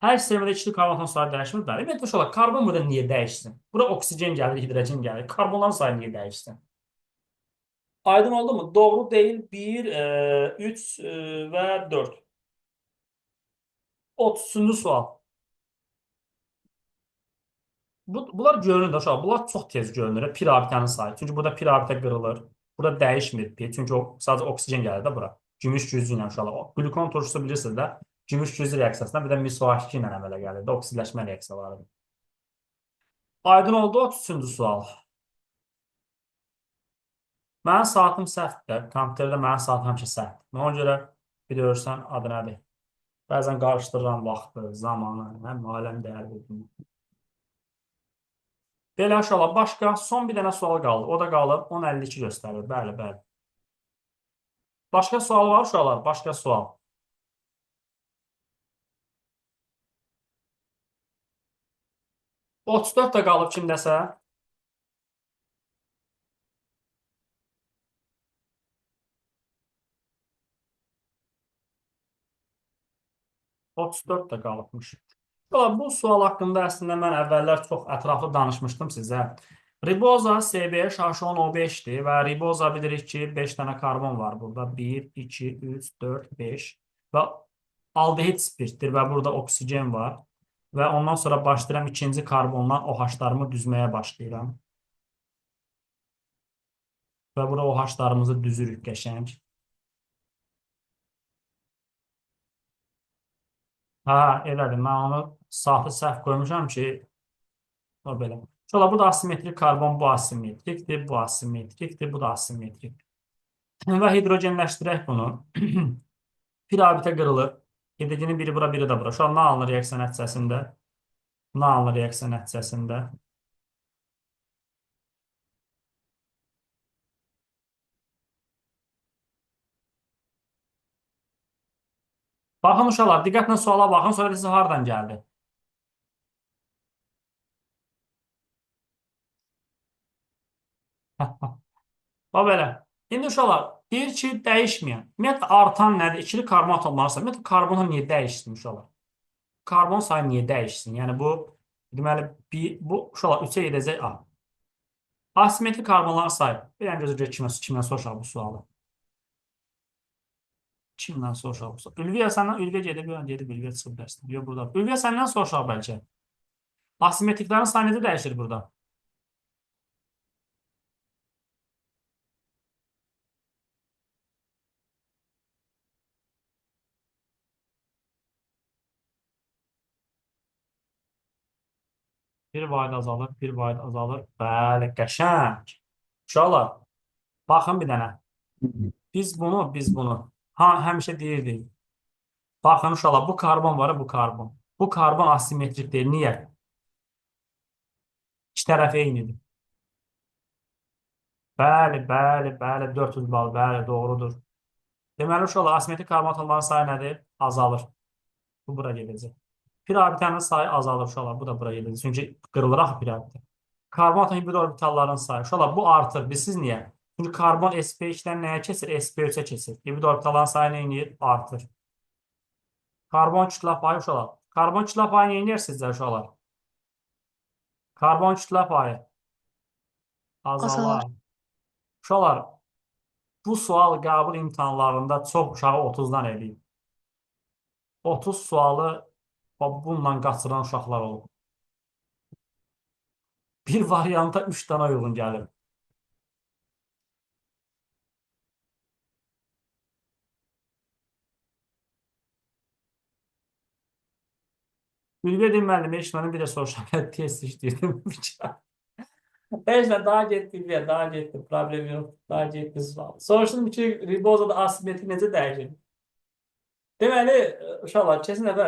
Hər iki çevirmədə ikili karbon atom sayı dəyişmir. Bəli. Ümumiyyətlə uşaqlar, karbon burada niyə dəyişsin? Bura oksigen gəlir, hidrogen gəlir. Karbonların sayı niyə dəyişsin? Aydın oldu mu? Doğru deyil. 1, 3 və 4. 33-cü sual. Bunlar görünür də uşaqlar. Bunlar çox tez görünür. Pi rabitənin sayı. Çünki burada pi rabitə qırılır. Burada dəyişmir pi. Çünki o, sadəcə oksigen gəlir də bura. Gümüş güzgü ilə uşaqlar. Qlükon turşusu bilirsiniz də. Gümüş güzgü reaksiyasından bir də mis OH2 ilə əmələ gəlir də. Oksidləşmə reaksiyalarıdır. Aydın oldu 33-cü sual. Mənim saatım səhvdir. Kompüterdə mənim saatım həmişə səhvdir. Mən ona görə bir də görürsən adı nədir? Bəzən qarışdırıram vaxtı, zamanı, həm aləm dəyər bildim. Belə uşaqlar, başqa son bir dənə sual qaldı. O da qalıb 10.52 göstərir. Bəli, bəli. Başqa sual var uşaqlar? Başqa sual. 34 də qalıb kimdəsə. ...34 də qalıbmış. Bu sual haqqında əslində mən əvvəllər çox ətraflı danışmışdım sizə. Riboza C5H10O5-dir və riboza bilirik ki, 5 dənə karbon var burada. 1, 2, 3, 4, 5 və aldehid spirtdir və burada oksigen var. Və ondan sonra başlayıram ikinci karbondan OH-larımı düzməyə başlayıram. Və bura OH-larımızı düzürük qəşəng. Hə, elədir. Mən onu saatı səhv qoymuşam ki, o belə. Sonra bu da asimetrik karbon, bu asimetrikdir, bu asimetrikdir, bu da asimetrikdir. Və hidrogenləşdirək bunu. Bir rabitə qırılır. Hidrogenin biri bura, biri də bura. Şu an nə alınır reaksiya nəticəsində? Nə alınır reaksiya nəticəsində? Baxın uşaqlar, diqqətlə suala baxın, sonra deyirsiniz hardan gəldi? Bax belə. İndi uşaqlar, deyir ki, dəyişməyən. Ümumiyyətlə, artan nədir? İkili karbon atomları sayı. Ümumiyyətlə, karbonu niyə dəyişsin uşaqlar? Karbon sayı niyə dəyişsin? Yəni, bu, deməli, bu uşaqlar 3-ə gedəcək A. Asimetrik karbonların sayı. Bir dənə gözə görə kimdən soruşaq bu sualı? Kimdən soruşaq bu sualı? Ülviyə səndən, Ülviyə gedib, gedib, Ülviyə çıxıb dərsdən. Yox, burada. Ülviyə səndən soruşaq bəlkə. Asimetriklərin sayı necə dəyişir burada? Bir vahid azalır, bir vahid azalır. Bəli, qəşəng. Uşaqlar, baxın bir dənə. Biz bunu, ha, həmişə deyirdik. Baxın uşaqlar, bu karbon var, bu karbon. Bu karbon asimetrik deyil. Niyə? İki tərəfi eynidir. Bəli, bəli, bəli, 400 bal, bəli, doğrudur. Deməli, uşaqlar, asimetrik karbon atomlarının sayı nədir? Azalır. Bu bura gedəcək. Pi rabitənin sayı azalır uşaqlar, bu da bura gedəcək. Çünki qırılır axı pi rabitə. Karbon atom hibrid orbitalların sayı. Uşaqlar, bu artır. Bilirsiniz niyə? Çünki karbon sp2-dən nəyə keçir? sp3-ə keçir. Hibrid orbitalların sayı nə edir? Artır. Karbon kütlə payı uşaqlar. Karbon kütlə payı nə edir sizcə uşaqlar? Karbon kütlə payı azalar. Uşaqlar, Bu sual qəbul imtahanlarında çox uşağı 30-dan eləyib. 30 sualı bununla qaçıran uşaqlar olub. Bir varianta 3 dənə uyğun gəlir. Ülviyə müəllim, heç mənim bir də soruşam, mən test işləyirdim. Heç nə, daha getdi Ülviyə, daha getdi, problem yox, daha getdi sual. Soruşdum ki, ribozada asimetri necə dəyişir? Deməli, uşaqlar, keçən dəfə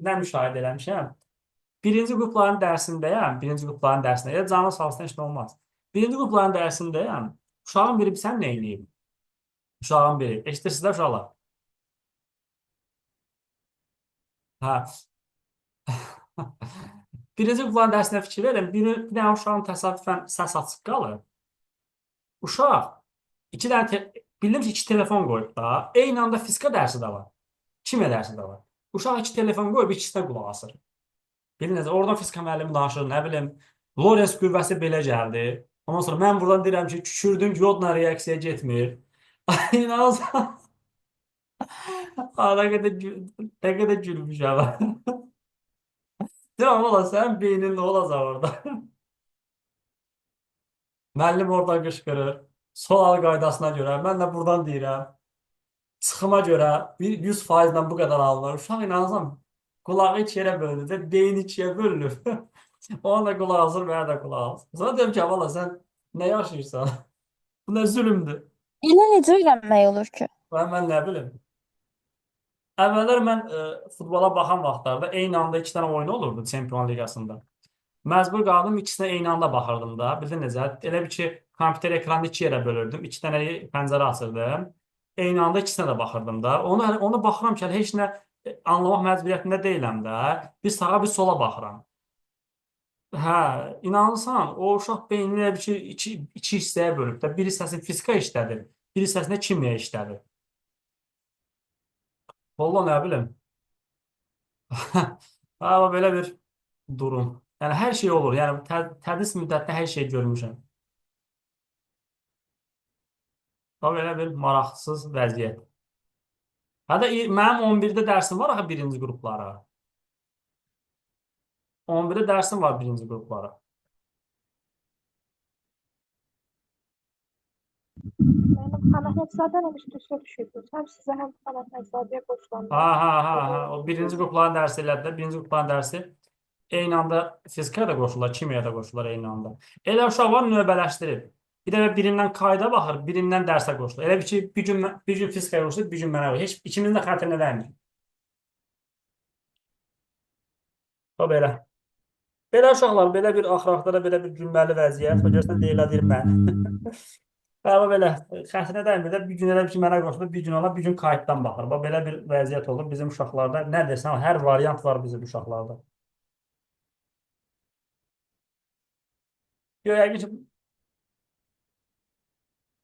nə müşahidə eləmişəm? Birinci qrupların dərsindəyəm, birinci qrupların dərsində, ya canı sağ olsun, heç nə olmaz. Birinci qrupların dərsindəyəm, uşağın biri sən nə eləyib? Uşağın biri. Eşidirsiniz də uşaqlar? Hə. Birinci qrupların dərsinə fikir verin. Bir dənə uşağın təsadüfən səs açıq qalır. Uşaq iki dənə bildim ki, iki telefon qoyub da. Eyni anda fizika dərsi də var. Kimya dərsi də var. Uşaq iki telefon qoyub ikisinə qulaq asır. Bilin necə, oradan fizika müəllimi danışır, nə bilim, Lorentz qüvvəsi belə gəldi. Ondan sonra mən buradan deyirəm ki, kükürdün yodla reaksiyaya getmir. İnanırsan. Nə qədər nə qədər gülmüşəm. Deyirəm, valla sənin beynin nə olacaq orada? Müəllim oradan qışqırır. Sual qaydasına görə, mən də buradan deyirəm. Çıxıma görə bir 100%-lə bu qədər alınır. Uşaq inanırsan, qulağı iki yerə bölünür də, beyni ikiyə bölünür. Ona da qulaq asır, mənə də qulaq asır. Sonra deyirəm ki, valla sən nə yaşayırsan? Bu nə zülmdür? Elə necə öyrənmək olur ki? Mən nə bilim. Əvvəllər mən futbola baxan vaxtlarda eyni anda iki dənə oyun olurdu Çempion Liqasında. Məcbur qaldım ikisinə eyni anda baxırdım da. Bildin necə? Elə bir ki, kompüter ekranı iki yerə bölürdüm. İki dənə pəncərə açırdım. Eyni anda ikisinə də baxırdım da. Onu baxıram ki, hələ heç nə anlamaq məcburiyyətində deyiləm də. Bir sağa, bir sola baxıram. Hə, inanırsan, o uşaq beynini elə bir ki, iki hissəyə bölüb də. Bir hissəsini fizika işlədir, bir hissəsində kimya işlədir. Vallahi nə bilim. Amma belə bir durum. Yəni hər şey olur. Yəni tədris müddətində hər şey görmüşəm. Bax belə bir maraqsız vəziyyət. Hətta mənim 11-də dərsim var axı birinci qruplara. 11-də dərsim var birinci qruplara. Müəllim, Xan Əhmədzadə həmişə düşə düşürdünüz. Həm sizə, həm Xan Əhmədzadəyə borclandım. Ha. O birinci qrupların dərsi elədi də. Birinci qrupların dərsi eyni anda fizikaya da qoşulurlar, kimyaya da qoşulurlar eyni anda. Elə uşaq var növbələşdirib. Bir dəfə birindən kayda baxır, birindən dərsə qoşulur. Elə bir ki, bir gün fizikaya qoşulur, bir gün mənə qoşulur. Heç ikimizin də xətrinə dəymir. O belə. Belə uşaqlar, belə bir axıraqda da belə bir gülməli vəziyyət. O görürsən deyilə deyir mən. Amma belə xətrinə dəymir də bir gün elə bir ki mənə qoşulur, bir gün ona, bir gün kayıtdan baxır. Bax belə bir vəziyyət olur bizim uşaqlarda. Nə desən, hər variant var bizim uşaqlarda. Yox, yəqin ki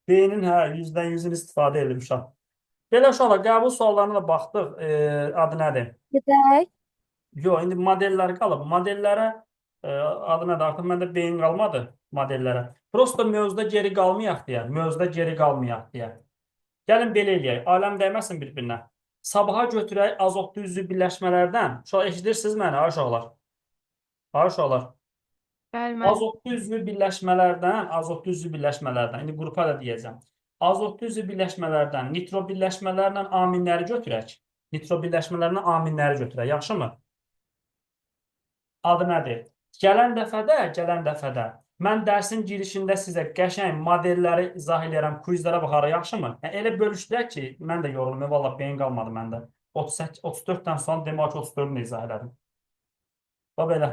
beynin hə 100-dən 100-ün istifadə edir uşaq. Belə uşaqlar, qəbul suallarına da baxdıq. Adı nədir? Gedək. Yox, indi modellər qalıb. Modellərə adı nədir? Artıq məndə beyin qalmadı modellərə. Prosta mövzuda geri qalmayaq deyə. Mövzuda geri qalmayaq deyə. Gəlin belə eləyək. Aləm dəyməsin bir-birinə. Sabaha götürək azotlu üzvü birləşmələrdən. Uşaqlar eşidirsiniz məni, ay uşaqlar? Ay uşaqlar. Bəli, müəllim. Azotlu üzvü birləşmələrdən, azotlu üzvü birləşmələrdən, indi qrupa da deyəcəm. Azotlu üzvü birləşmələrdən nitro birləşmələrlə aminləri götürək. Nitro birləşmələrlə aminləri götürək. Yaxşımı? Adı nədir? Gələn dəfədə mən dərsin girişində sizə qəşəng modelləri izah eləyərəm, quizlərə baxarıq, yaxşımı? Yəni elə bölüşdürək ki, mən də yorulum, vallah beyin qalmadı məndə. 38, 34 dənə sual demək ki, 34-ünü də izah elədim. Bax belə.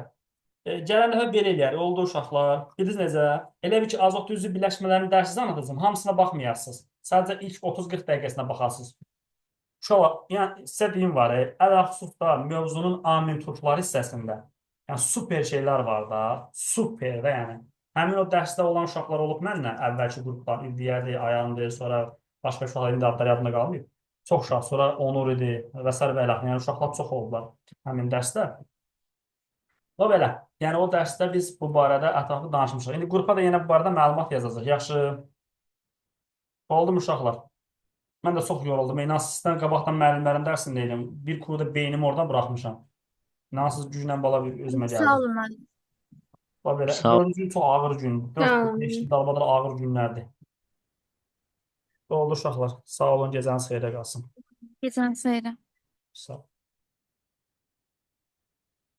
Gələn dəfə belə eləyərik. Oldu uşaqlar. Bildiniz necə? Elə bir ki, azotlu üzvü birləşmələrini dərsiz anlatacağam. Hamısına baxmayasınız. Sadəcə ilk 30-40 dəqiqəsinə baxasınız. Uşaqlar, yəni sizə deyim var, ələxüsus da mövzunun amin turşuları hissəsində. Yəni super şeylər var da, super də yəni. Həmin o dərsdə olan uşaqlar olub mənlə, əvvəlki qruplar, İldiyərdir, Ayandır, sonra başqa uşaqlar indi adları yadımda qalmayıb. Çox uşaq, sonra Onur idi və sair və ilaxır. Yəni uşaqlar çox oldular həmin dərsdə. O belə. Yəni o dərsdə biz bu barədə ətraflı danışmışıq. İndi qrupa da yenə bu barədə məlumat yazacaq. Yaxşı. Oldu mu uşaqlar? Mən də çox yoruldum. İnansız sizdən qabaqdan müəllimlərin dərsini deyirəm. Bir kuruda beynimi orada buraxmışam. İnansız güclə bala bir özümə Sağ gəldim. olun müəllim. Bax belə. Sağ ol. Dördüncü gün çox ağır gündür. Sağ 4 olun. 5 dalbadal ağır günlərdir. Oldu uşaqlar. Sağ olun, gecəniz xeyrə qalsın. Gecəniz xeyrə. Sağ ol.